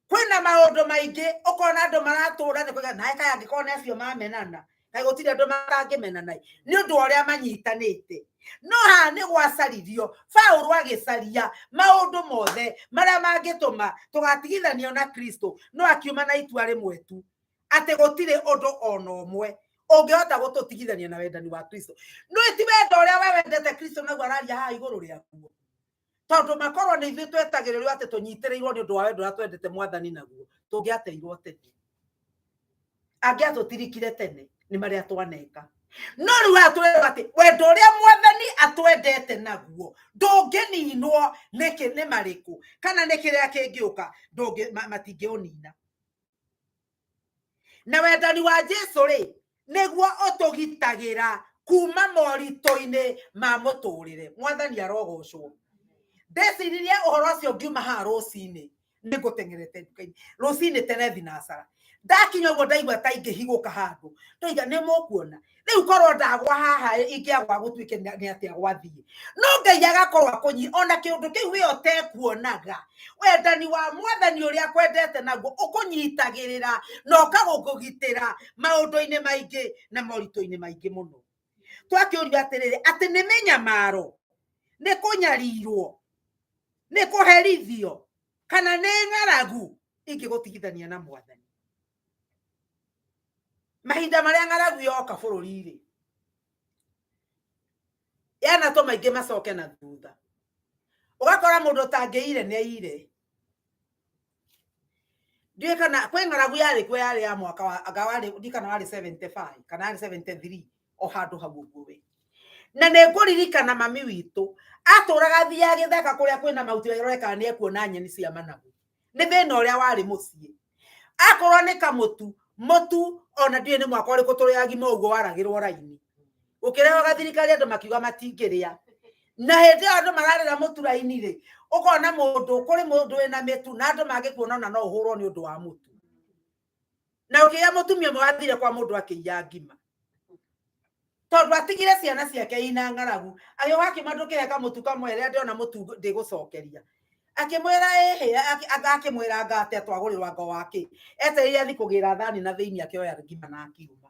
Kwĩna maũndũ maingĩ ũkona andũ maratũra nĩ kuga nae kaĩ angĩkorwo nĩ acio mamenana, kaĩ gũtirĩ andũ matangĩmenana nĩ ũndũ wa ũrĩa manyitanĩte. No haha nĩ gwacaririo, Paũlũ agĩcaria maũndũ mothe marĩa mangĩtũma tũgatigithanio na Kristo, no akiuma na itua rĩmwe tu, atĩ gũtirĩ ũndũ ona ũmwe ũngĩhota gũtũtigithania na wendani wa Kristo. No ti wendo ũrĩa we wendete Kristo naguo araria haha igũrũ rĩakuo, tondũ makorwo nĩ ithuĩ twetagĩrĩrwo atĩ tũnyitĩrĩirwo nĩ ũndũ wa wendo ũrĩa twendete Mwathani naguo, tũngĩateirwo tene. Angĩatũtirikire tene nĩ marĩa twaneka. No rĩu haha tũrerwo atĩ wendo ũrĩa Mwathani atwendete naguo ndũngĩninwo nĩkĩ, nĩ marĩkũ kana nĩ kĩrĩa kĩngĩũka, matingĩũnina. Na wendani wa Jesu rĩ, nĩguo ũtũgitagĩra kuma moritũ-inĩ ma mũtũrĩre. Mwathani arogocwo. Ndeciririe ũhoro ũcio ngiuma haha rũcinĩ, nĩ ngũteng'erete nduka-inĩ rũcinĩ tene thinacara. Ndakinya ũguo ndaigua ta ingĩhigũka handũ, ndoiga nĩ mũkuona rĩu korwo ndagwa haha ingĩagwa gũtuĩke nĩ atĩa gwathiĩ. No Ngai agakorwo akũnyi ona kĩũndũ kĩu we ũtekuonaga. Wendani wa Mwathani ũrĩa akwendete naguo ũkũnyitagĩrĩra na ũkagũkũgitĩra maũndũ-inĩ maingĩ na moritũ-inĩ maingĩ mũno. Twakĩũrio atĩrĩrĩ, atĩ nĩ mĩnyamaro, nĩ kũnyarirwo, nĩ kũherithio, kana nĩ ng'aragu ingĩgũtigithania na Mwathani. Mahinda marĩa ng'aragu yoka bũrũri-rĩ, yanatũma aingĩ macoke na thutha. Ũgakora mũndũ ũtangĩire nĩ aire. Ndiũĩ kana kwĩ ng'aragu yarĩ kuo yarĩ ya mwaka wa, anga warĩ, ndiũĩ kana warĩ 75 kana yarĩ 73 o handũ hau ũguo we. Na nĩ ngũririkana mami witũ atũraga athiaga gĩthaka kũrĩa kwĩna mahuti arore kana nĩ ekuona nyeni cia managu. Nĩ thĩna ũrĩa warĩ mũciĩ. Akorwo nĩ kamũtu, mũtu ona ndiũĩ nĩ mwaka ũrĩkũ tũrĩ agima ũguo waragĩrwo raini. Gũkĩrehwo gathirikari andũ makiuga matingĩrĩa. Na hĩndĩ ĩyo andũ mararĩra mũtu raini rĩ, ũkona mũndũ, kũrĩ mũndũ wĩna mĩtu na andũ mangĩkuona ona no ũhũrwo nĩ ũndũ wa mũtu. Na ũkĩgĩa mũtumia ũmwe wathire kwa mũndũ akĩiya ngima. Tondũ atigire ciana ciake ina ng'aragu, agĩũka akiuma ndũkĩhe kamũtu kamwe rĩrĩa ndĩrona mũtu ndĩgũcokeria. Akĩmwĩra ĩhĩ, akĩmwĩra anga atĩa twagũrĩrwo anga wakĩ. Etereire athiĩ kũgĩra thani na thĩinĩ akĩoya ngima na akiuma.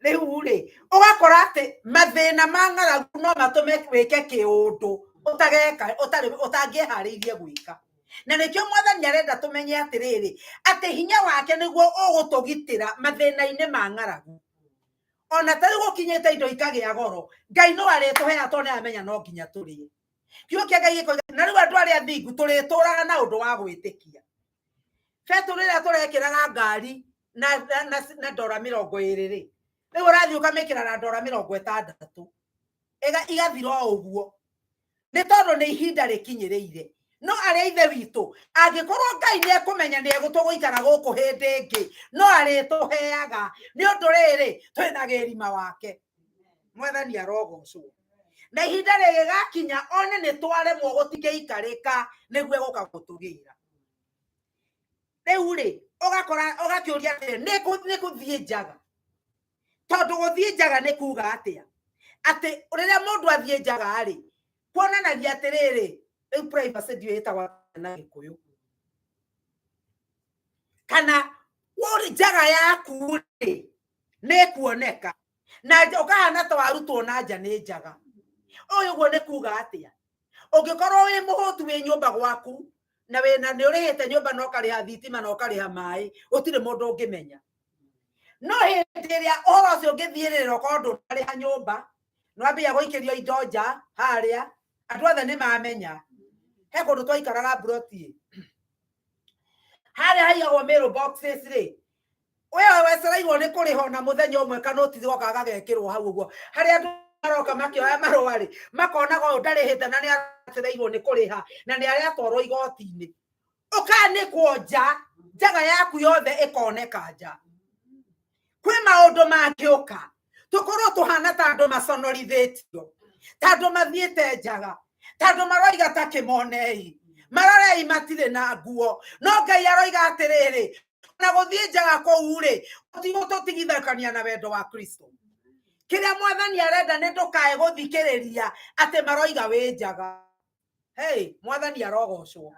Rĩu rĩ, ũgakora atĩ mathĩna ma ng'aragu no matũme wĩke kĩũndũ ũtageka, ũtarĩ, ũtangĩharĩirie gwĩka. Na nĩkĩo mwathani arenda tũmenye atĩrĩrĩ, atĩ hinya wake nĩguo ũgũtũgitĩra mathĩna-inĩ ma ng'aragu. Ona ta rĩu gũkinyĩte indo ikagĩa goro, Ngai no arĩtũheaga tondũ nĩaramenya no nginya tũrĩe. Kiugo kĩa Ngai gĩkoiga, na rĩu andũ arĩa athingu tũrĩtũraga na ũndũ wa gwĩtĩkia. Betũrũ ĩrĩa tũrekĩraga ngari na ndora 20 rĩ, rĩu ũrathiĩ ũkamĩkĩra na ndora 60. Igathira o ũguo. Nĩ tondũ nĩ ihinda rĩkinyĩrĩire. No arĩa ithe witũ, angĩkorwo Ngai nĩ ekũmenya nĩ egũtũgũikara gũkũ hĩndĩ ĩngĩ, no arĩtũheaga. Nĩ ũndũ rĩrĩ, twĩna gĩrima wake. Mwathani arogocwo. Na ihinda rĩgĩgakinya one nĩ twaremwo gũtingĩikarĩka nĩguo egũka gũtũgĩra. Rĩu rĩ, ũgakora, ũgakĩũria atĩrĩ, nĩ gũthiĩ njaga. Tondũ gũthiĩ njaga nĩ kuga atĩa? Atĩ rĩrĩa mũndũ athiĩ njaga rĩ, kuonanagia atĩrĩrĩ, rĩu privacy ndiũĩ ĩtagwo na Gĩkũyũ. Kana ũrĩ njaga yaku rĩ, nĩ ĩkuoneka. Na ũkahana ta warutwo na nja nĩ njaga. Ũyũ ũguo nĩ kuga atĩa? Ũngĩkorwo wĩ mũhũtu wĩ nyũmba gwaku, na wĩna nĩ ũrĩhĩte nyũmba na ũkarĩha thitima na ũkarĩha maĩ, gũtirĩ mũndũ ũngĩmenya. No hĩndĩ ĩrĩa ũhoro ũcio ũngĩthiĩrĩra ũkorwo ndũnarĩha nyũmba, nĩwambia gũikĩrio indo nja harĩa, andũ othe nĩ mamenya. He kũndũ twaikaraga mburoti ĩ, harĩa haigagwo mail boxes rĩ, we wecereirwo nĩ kũrĩha ona mũthenya ũmwe kana ũtithi goka gagekĩrwo hau ũguo. Harĩa andũ maroka makĩoya marũa rĩ, makonaga ũyũ ndarĩhĩte na nĩ acereirwo nĩ kũrĩha na nĩ aratwarwo igoti-inĩ. Ũkanĩkwo nja, njaga yaku yothe ĩkoneka nja. Kwĩ maũndũ mangĩũka, tũkorwo tũhana ta andũ maconorithĩtio, ta andũ mathiĩte njaga, ta andũ maroiga ta kĩmonei, marorei matirĩ na nguo. No Ngai aroiga atĩrĩrĩ, na gũthiĩ njaga kũu rĩ, gũtigũtũtigithũkania na wendo wa Kristo. Kĩrĩa mwathani arenda nĩ ndũkae gũthikĩrĩria atĩ maroiga wĩ njaga. Hey, mwathani arogocwo.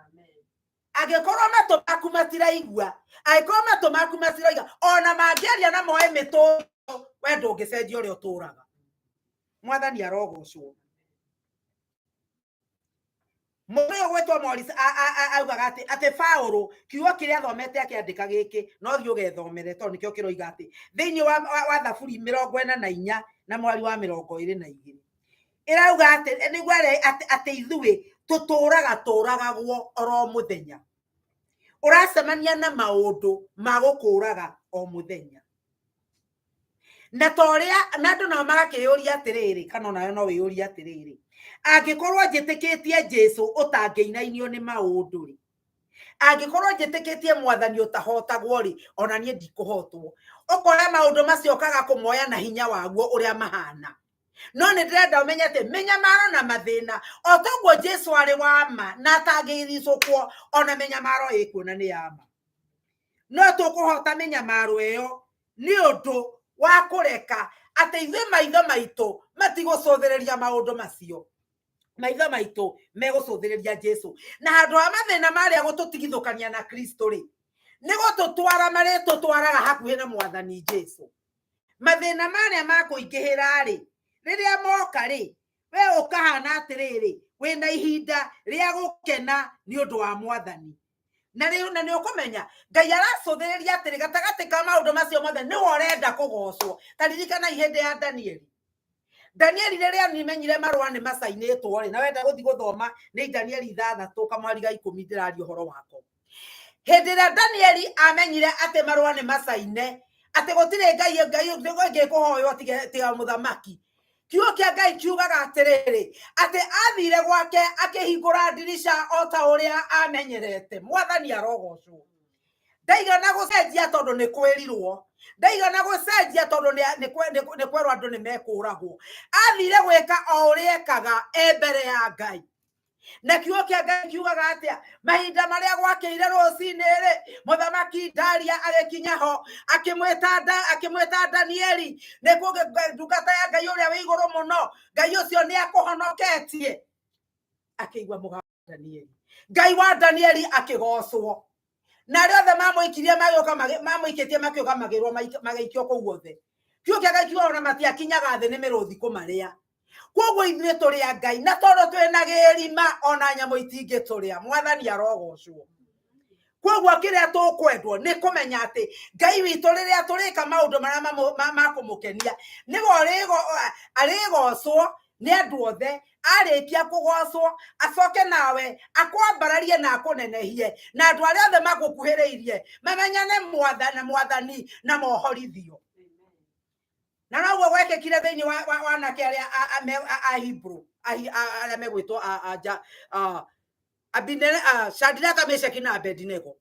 Angĩkorwo matũ maku matiraigua, angĩkorwo matũ maku matiraiga, ona mangĩaria na moe mĩtũrĩro, we ndũngĩcenjia ũrĩa ũtũraga. Mwathani arogocwo. Mũndũ ũyũ gwĩtwo Morris augaga atĩ Paũlũ kiugo kĩrĩa athomete akĩandĩka gĩkĩ, no thiĩ ũgethomere tondũ nĩkĩo kĩroiga atĩ thĩinĩ wa Thaburi 44 na mweri wa 22. Ĩrauga atĩ nĩguo atĩ ithuĩ tũtũraga tũragagwo oro mũthenya. Ũracemania na maũndũ ma gũkũraga o mũthenya. Na ta ũrĩa, na andũ nao magakĩyũria atĩrĩrĩ, kana onawe no wĩyũrie atĩrĩrĩ, angĩkorwo njĩtĩkĩtie Jesũ ũtangĩinainio nĩ maũndũ rĩ, angĩkorwo njĩtĩkĩtie mwathani ũtahotagwo rĩ, ona niĩ ndikũhotwo. Ũkora maũndũ macio ũkaga kũmoya na hinya waguo ũrĩa mahana. No nĩ ndĩrenda ũmenye atĩ mĩnyamaro na mathĩna, o toguo Jesũ arĩ wa ma na atangĩricũkwo, ona mĩnyamaro ĩkuo na nĩ ya ma. No tũkũhota mĩnyamaro ĩyo nĩ ũndũ wa kũreka atĩ ithuĩ maitho maitũ matigũcũthĩrĩria maũndũ macio. Maitho maitũ megũcũthĩrĩria Jesũ. Na handũ ha mathĩna marĩa gũtũtigithũkania na Kristo rĩ, nĩ gũtũtwara marĩtũtwaraga hakuhĩ na Mwathani Jesũ. Mathĩna marĩa makũingĩhĩra rĩ, rĩrĩa moka rĩ, we ũkahana atĩrĩrĩ, wĩna ihinda rĩa gũkena nĩ ũndũ wa Mwathani. Na rĩu na nĩ ũkũmenya Ngai aracũthĩrĩria atĩrĩ, gatagatĩ ka maũndũ macio mothe nĩwe ũrenda kũgocwo. Ta ririkana hĩndĩ ya Danieli. Danieli rĩrĩa nimenyire marũa nĩ macainĩtwo rĩ, na wenda gũthiĩ gũthoma nĩ Danieli ithathatũ kamwari ga ikũmi ndĩraria ũhoro wako. Hĩndĩ ĩrĩa Danieli amenyire atĩ marũa nĩ macaine, atĩ gũtirĩ Ngai Ngai ĩngĩ ĩkũhoywo tiga mũthamaki. Kiugo kĩa Ngai kiugaga atĩrĩrĩ, atĩ athire gwake akĩhingũra ndirica o ta ũrĩa amenyerete. Mwathani arogocwo. Ndaigana gũcenjia tondũ nĩ kwĩrirwo. Ndaigana gũcenjia tondũ nĩ kwerwo andũ nĩ mekũragwo. Athire gwĩka o ũrĩa ekaga e mbere ya Ngai. Na kiugo kĩa Ngai kiugaga atĩa? Mahinda marĩa gwakĩire rũcinĩ-rĩ, mũthamaki Daria agĩkinya ho, akĩmwĩta Danieli, nĩkuo ndungata ya Ngai ũrĩa wĩ igũrũ mũno, Ngai ũcio nĩ akũhonoketie. Akĩigua mũgambo wa Danieli, Ngai wa Danieli akĩgocwo. Na arĩa othe mamũikirie magĩũka mamũikĩtie makĩũka magĩrwo magĩikio kũu guothe. Kiugo kĩa Ngai kiugaga ona matiakinyaga thĩ nĩ mĩrũthi kũmarĩa. Koguo ithuĩ tũrĩ a Ngai, na tondũ twĩna gĩrima ona nyamũ itingĩtũrĩa, Mwathani arogocwo. Koguo kĩrĩa tũkwendwo nĩ kũmenya atĩ Ngai witũ rĩrĩa tũrĩka maũndũ marĩa ma kũmũkenia, nĩwe arĩgocwo nĩ andũ othe. Arĩkia kũgocwo acoke nawe akwambararie na akũnenehie, na andũ arĩa othe magũkuhĩrĩirie mamenyane mwathani na mohorithio. Na noguo gwekĩkire thĩinĩ wa anake arĩa a Hebrew, arĩa megwĩtwo Shadraka, Meshaki na Abednego.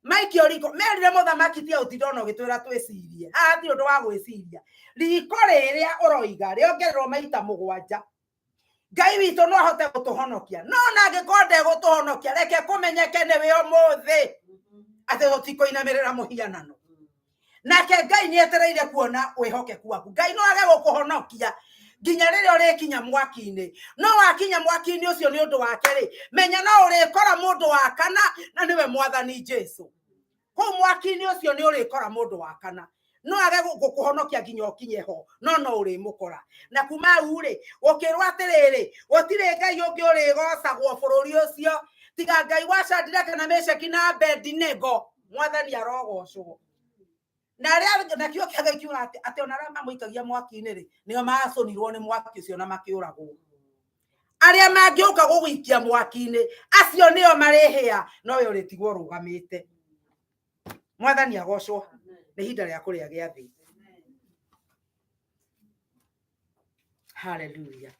Maikio riko, merire mũthamaki tia ũtinda ona ũgĩtwĩra twĩcirie. Haha hatirĩ ũndũ wa gwĩciria. Riko rĩrĩa ũroiga rĩongererwo maita 7. Ngai witũ no ahote gũtũhonokia. No ona angĩkorwo ndegũtũhonokia, reke kũmenyeke nĩwe ũmũthĩ atĩ tũtikũinamĩrĩra mũhianano. Nake Ngai nĩ etereire kuona wĩhokeku waku. Ngai no age gũkũhonokia nginya rĩrĩa ũrĩkinya mwaki-inĩ. No wakinya mwaki-inĩ ũcio nĩ ũndũ wake rĩ, menya no ũrĩkora mũndũ wa kana, na nĩwe Mwathani Jesu. Kũu mwaki-inĩ ũcio nĩ ũrĩkora mũndũ wa kana. No age gũkũhonokia nginya ũkinye ho, no no ũrĩmũkora. Na kuma hau rĩ, gũkĩrwo atĩrĩrĩ, gũtirĩ Ngai ũngĩ ũrĩgocagwo bũrũri ũcio tiga Ngai wa Shadraka na Meshaki na Abednego. Mwathani arogocwo. Na arĩa na kiugo kĩa Ngai kiugaga atĩ ona arĩa mamũikagia mwaki-inĩ rĩ, nĩo macũnirwo nĩ mwaki ũcio na makĩũragwo. Arĩa mangĩũka gũgũikia mwaki-inĩ, acio nĩo marĩhĩa, no we ũrĩtigwo ũrũgamĩte. Mwathani agocwo. Nĩ ihinda rĩa kũrĩa gĩathĩ. Hallelujah.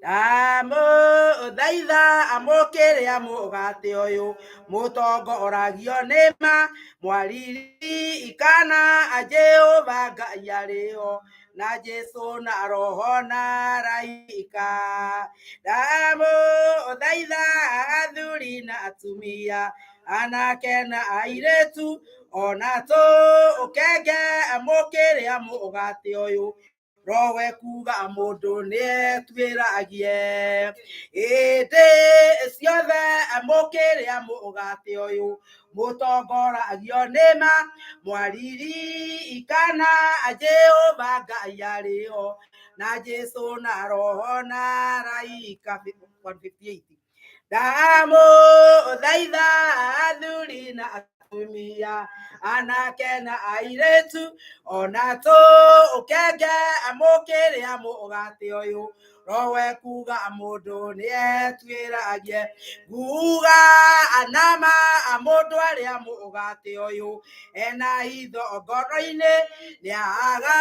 Ndamũthaitha amũkĩre mũgate ũyũ, mũtongoragio nĩ ma, mwaririkana Jehova Ngai arĩ ho, na Jesu na Roho na araika. Ndamũthaitha athuri na atumia, anake na airĩtu, ona tũkenge amũkĩre mũgate ũyũ, rowe kuga mũndũ nĩetuĩragie. Hĩndĩ ciothe amũkĩre mũgate ũyũ, mũtongoragio nĩ ma, mwaririkana Jehova Ngai arĩ ho, na Jesu na Roho na araika. 158. Ndamũthaitha athuri na atumia, anake na airĩtu, ona tũkenge amũkĩre mũgate ũyũ, rowe kuga mũndũ nĩetuĩragie. Nguga anama mũndũ arĩa mũgate ũyũ, ena hitho ngoro-inĩ, nĩaga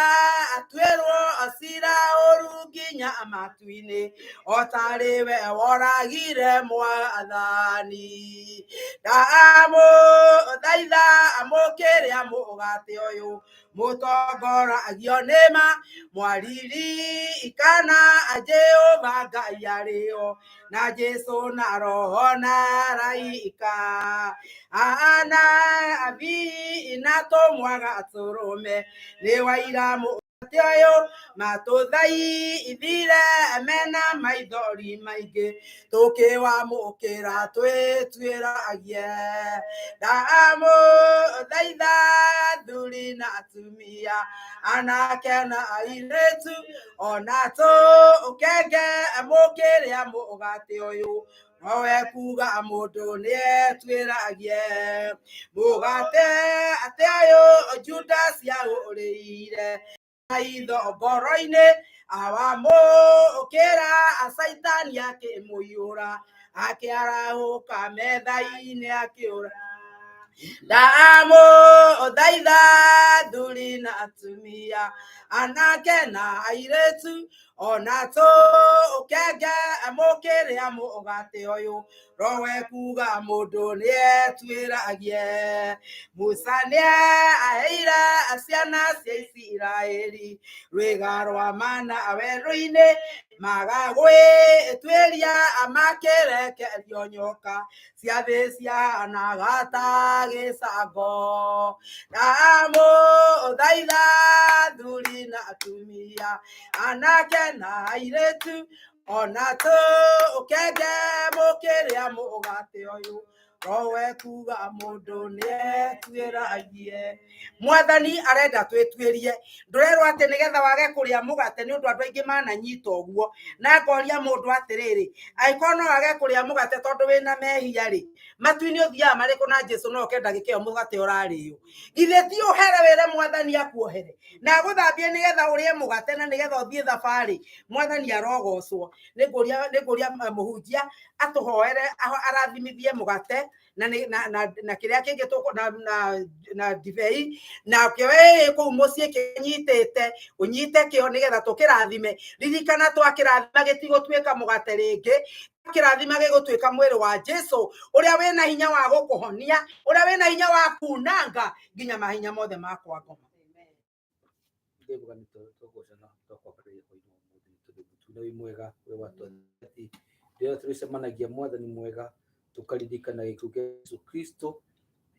atuĩrwo cira ũru nginya matu-inĩ, o tarĩ we woragire Mwathani. Ndamũthaitha amũkĩre mũgate ũyũ, mũtongoragio nĩ ma, mwaririkana Jehova Ngai arĩ ho, na Jesu na Roho na araika. Anabii na tũmwaga tũrũme, nĩ waira mũgate ũyũ, matũthaithire mena maithori maingĩ, tũkĩwamũkĩra twĩtuĩragie. Ndamũthaitha athuri na atumia, anake na airĩtu, ona tũkenge mũkĩrĩa mũgate ũyũ, nowe kuga mũndũ nĩetuĩragie. Mũgate atĩ ũyũ Judas aũrĩire, hitho ngoro-inĩ, awamũkĩra Caitani akĩmũiyũra, akĩarahũka metha-inĩ akĩũra. Ndamũthaitha athuri na atumia, anake na airĩtu, ona tũkenge mũkĩrĩa mũgate ũyũ, rowe kuga mũndũ nĩetuĩragie. Musa nĩaheire ciana cia Isiraeli rwĩga rwa mana werũ-inĩ, Magagwĩtuĩria makĩrekerio nyoka ciathĩ ciahanaga ta gĩcango. Ndamũthaitha athuri na atumia, anake na airĩtu, ona tũkenge mũkĩrĩa mũgate ũyũ, rowe kuga mũndũ nĩetuĩragie. Mwathani arenda twĩtuĩrie. Ndũrerwo atĩ nĩgetha wage kũrĩa mũgate nĩ ũndũ andũ aingĩ mananyita ũguo. Na ngoria mũndũ atĩrĩrĩ, angĩkorwo no wage kũrĩa mũgate tondũ wĩna mehia rĩ, matu-inĩ ũthiaga marĩkũ na Jesu no oke ndagĩka ĩyo mũgate ũrarĩo? Githĩ ti ũhere wĩre Mwathani akuohere na agũthambie nĩgetha ũrĩe mũgate na nĩgetha ũthiĩ thabarĩ? Mwathani arogocwo. Nĩngũria mũhunjia atũhoere, arathimithie mũgate na na na na kĩrĩa kĩngĩ tũkũ na na na ndibei, nake we kũu mũciĩ kĩnyitĩte ũnyite kĩo nĩgetha tũkĩrathime. Ririkana twakĩrathima gĩtigũtuĩka mũgate rĩngĩ, kĩrathima gĩgũtuĩka mwĩrĩ wa Jesu ũrĩa wĩna hinya wa gũkũhonia, ũrĩa wĩna hinya wa kunanga nginya mahinya mothe ma kwa ngoma. Ndĩbuga nĩ tũgocana twakwambĩrĩria hwainĩ wa ũmũthĩ nĩ tondũ mũtune wĩ mwega we watwathani rĩrĩa tũrĩcemanagia mwathani mwega tũkaririkana gĩkuũ kĩa Yesu Kristo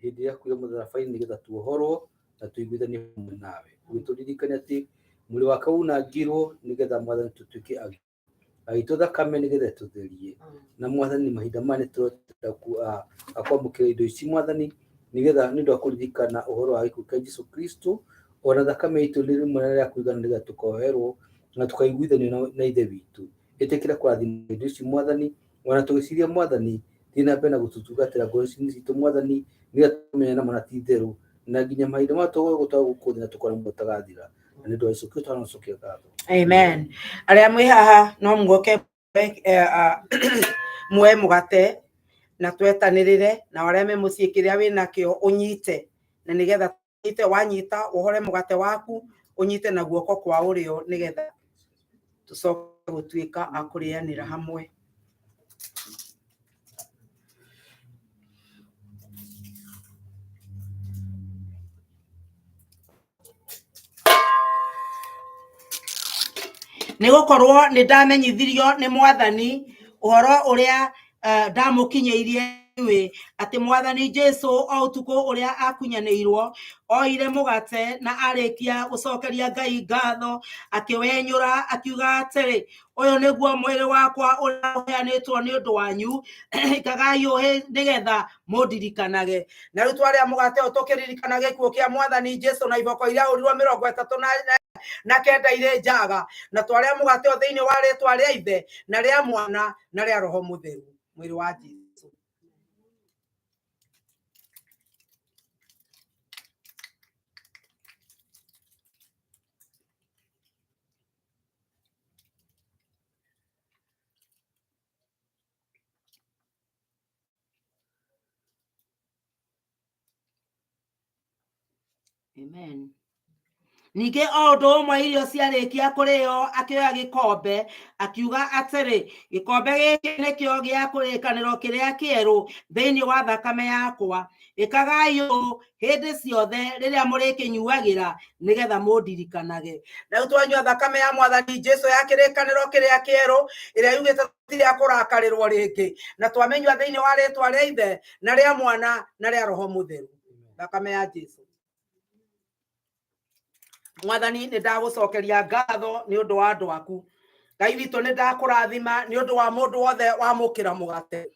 hĩndĩ ĩrĩa akuire mũtharaba-inĩ nĩgetha tuohorwo na tũiguithanie hamwe nawe. Ũgĩtũririkania atĩ mwĩrĩ wake unangirwo nĩgetha mwathani tũtuĩke agĩitwo thakame nĩgetha tũtherie. Na mwathani mahinda maya nĩ tũrenda kwamũkĩra indo ici mwathani nĩgetha nĩ ũndũ wa kũririkana ũhoro wa gĩkuũ kĩa Jesu Kristo, ona thakame itũ nĩ rĩmwe rĩa kũigana nĩgetha tũkoherwo na tũkaiguithanio na Ithe witũ. Ĩtĩkĩra kũrathima indo ici mwathani, ona tũgĩciria mwathani, thiĩ na mbere na gũtũtungatĩra ngoro-inĩ citũ mwathani, nĩgetha tũmenye na ma ti itherũ, na nginya mahinda maya tũgũtwarwo gũkũ thĩ na tũkona muoyo ũtagathira. Na nĩ ũndũ wa Yesu Kristo tũracokia ngatho. Amen. Arĩa mwĩ haha no muoke muoe mũgate na twetanĩrĩre, na arĩa me mũciĩ kĩrĩa wĩnakĩo ũnyite, na nĩgetha ũnyite, wanyita ũhore mũgate waku ũnyite na guoko kwa ũrĩo nĩgetha tũcoke gũtuĩka a kũrĩanĩra hamwe. Nĩ gũkorwo nĩ ndamenyithirio nĩ Mwathani ũhoro ũrĩa ndamũkinyĩirie inyuĩ, atĩ Mwathani Jesu o ũtukũ ũrĩa akunyanĩirwo, oire mũgate na arĩkia gũcokeria Ngai ngatho, akĩwenyũra akiuga atĩrĩ, ũyũ nĩguo mwĩrĩ wakwa ũrĩa ũheanĩtwo nĩ ũndũ wanyu, ikagai ũũ nĩgetha mũndirikanage. Na rĩu twarĩa mũgate ũyũ tũkĩririkana gĩkuũ kĩa Mwathani Jesu na iboko iria ahũrirwo 39 irĩ njaga, na twarĩa mũgate ũyũ thĩinĩ wa rĩtwa rĩa Ithe na rĩa Mwana na rĩa Roho Mũtheru, mwĩrĩ wa Jesu. Amen. Ningĩ o ũndũ ũmwe irio ciarĩkia kũrĩo, akĩoya gĩkombe, akiuga atĩrĩ, gĩkombe gĩkĩ nĩkĩo gĩa kĩrĩkanĩro kĩrĩa kĩerũ thĩinĩ wa thakame yakwa. Ĩkagai ũũ hĩndĩ ciothe rĩrĩa mũrĩkĩnyuagĩra nĩgetha mũndirikanage. Na rĩu twanyua thakame ya Mwathani Jesu ya kĩrĩkanĩro kĩrĩa kĩerũ, ĩrĩa yugĩte tũtirĩ a kũrakarĩrwo rĩngĩ, na twamĩnyua thĩinĩ wa rĩtwa rĩa Ithe na rĩa Mwana na rĩa Roho Mũtheru, thakame ya Jesu. Mwathani, nĩ ndagũcokeria ngatho nĩ ũndũ wa andũ aku. Ngai witũ, nĩ ndakũrathima nĩ ũndũ wa mũndũ wothe wamũkĩra mũgate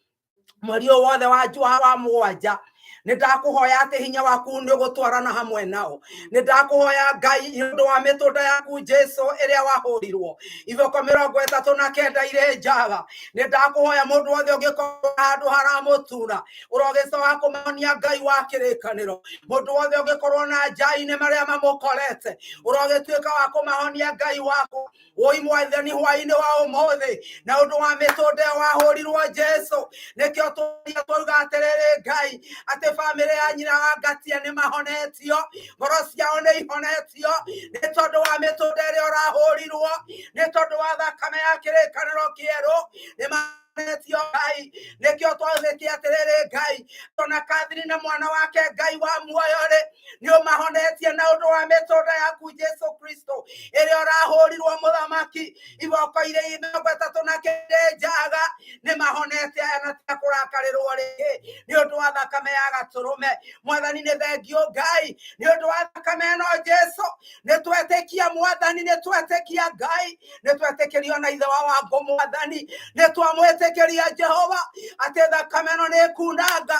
mweri ũyũ wothe wa wa mũgwanja. Nĩ ndakũhoya atĩ hinya waku nĩ ũgũtwarana hamwe nao. Nĩ ndakũhoya Ngai nĩ ũndũ wa mĩtũnda yaku Jesu ĩrĩa wahũrirwo iboko 39 irĩ njaga. Nĩ ndakũhoya mũndũ wothe ũngĩkorwo handũ haramũtura, ũrogĩcoka kũmonia Ngai wa kĩrĩkanĩro. Mũndũ wothe ũngĩkorwo na nja-inĩ marĩa mamũkorete, ũrogĩtuĩka wa kũmahonia Ngai waku. Woi Mwathani, hwainĩ wa ũmũthĩ na ũndũ wa mĩtũnda ĩyo wahũrirwo Jesu, nĩkĩo tũria twauga atĩrĩrĩ Ngai, atĩ bamĩrĩ ya nyina wa Ngatia nĩ mahonetio, ngoro ciao nĩ ihonetio nĩ tondũ wa mĩtũnda ĩrĩa ũrahũrirwo, nĩ tondũ wa thakame ya kĩrĩkanĩro kĩerũ nĩ mahonetio Ngai. Nĩkĩo twaugĩte atĩrĩrĩ Ngai, ona Kathiri na mwana wake Ngai wa muoyo rĩ, nĩ ũmahonetie na ũndũ wa mĩtũnda yaku Jesu Kristo. Ĩrĩa ũrahũrirwo mũthamaki iboko iria 39 njaga nĩ mahonete aya na tia kũrakarĩrwo rĩngĩ nĩ ũndũ wa thakame ya gatũrũme. Mwathani nĩ thengio Ngai nĩ ũndũ wa thakame ĩno Jesu. Nĩ twetĩkia Mwathani, nĩ twetĩkia Ngai, nĩ twetĩkĩrio na ithe wa wangu Mwathani, nĩ twamwĩtĩkĩria Jehova atĩ thakame ĩno nĩ ĩkunanga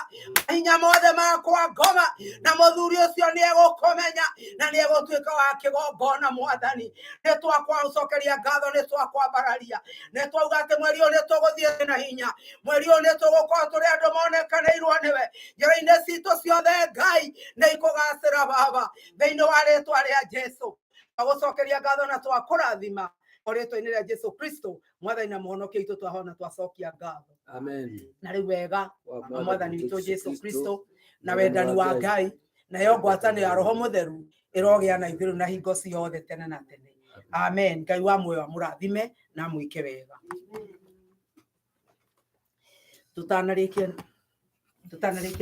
mahinya mothe makwa ngoma, na mũthuri ũcio nĩ egũkũmenya na nĩ egũtuĩka wa kĩgongona. Mwathani nĩ twakwacokeria ngatho, nĩ twakwambararia, nĩ twauga atĩ mweri ũyũ nĩ tũgũthiĩ na hinya, mweri ũyũ nĩ tũgũkorwo tũrĩ andũ monekanĩirwo nĩwe njĩra-inĩ citũ ciothe. Ngai nĩ ikũgacĩra Baba thĩinĩ wa rĩtwa rĩa Jesu. Twagũcokeria ngatho na twakũrathima o rĩtwa-inĩ rĩa Jesu Kristo Mwathani na Mũhonokia witũ, twahona twacokia ngatho. Amen. Na rĩu wega wa wa Mwathani witũ Jesu Kristo na wendani wa Ngai nayo ngwatanĩro ya Roho Mũtheru ĩrogĩa na ithuĩ rĩu na hingo ciothe tene na tene. Amen. Ngai wa muoyo amũrathime na amwĩke wega. Tũtanarĩkia, tũtanarĩkia.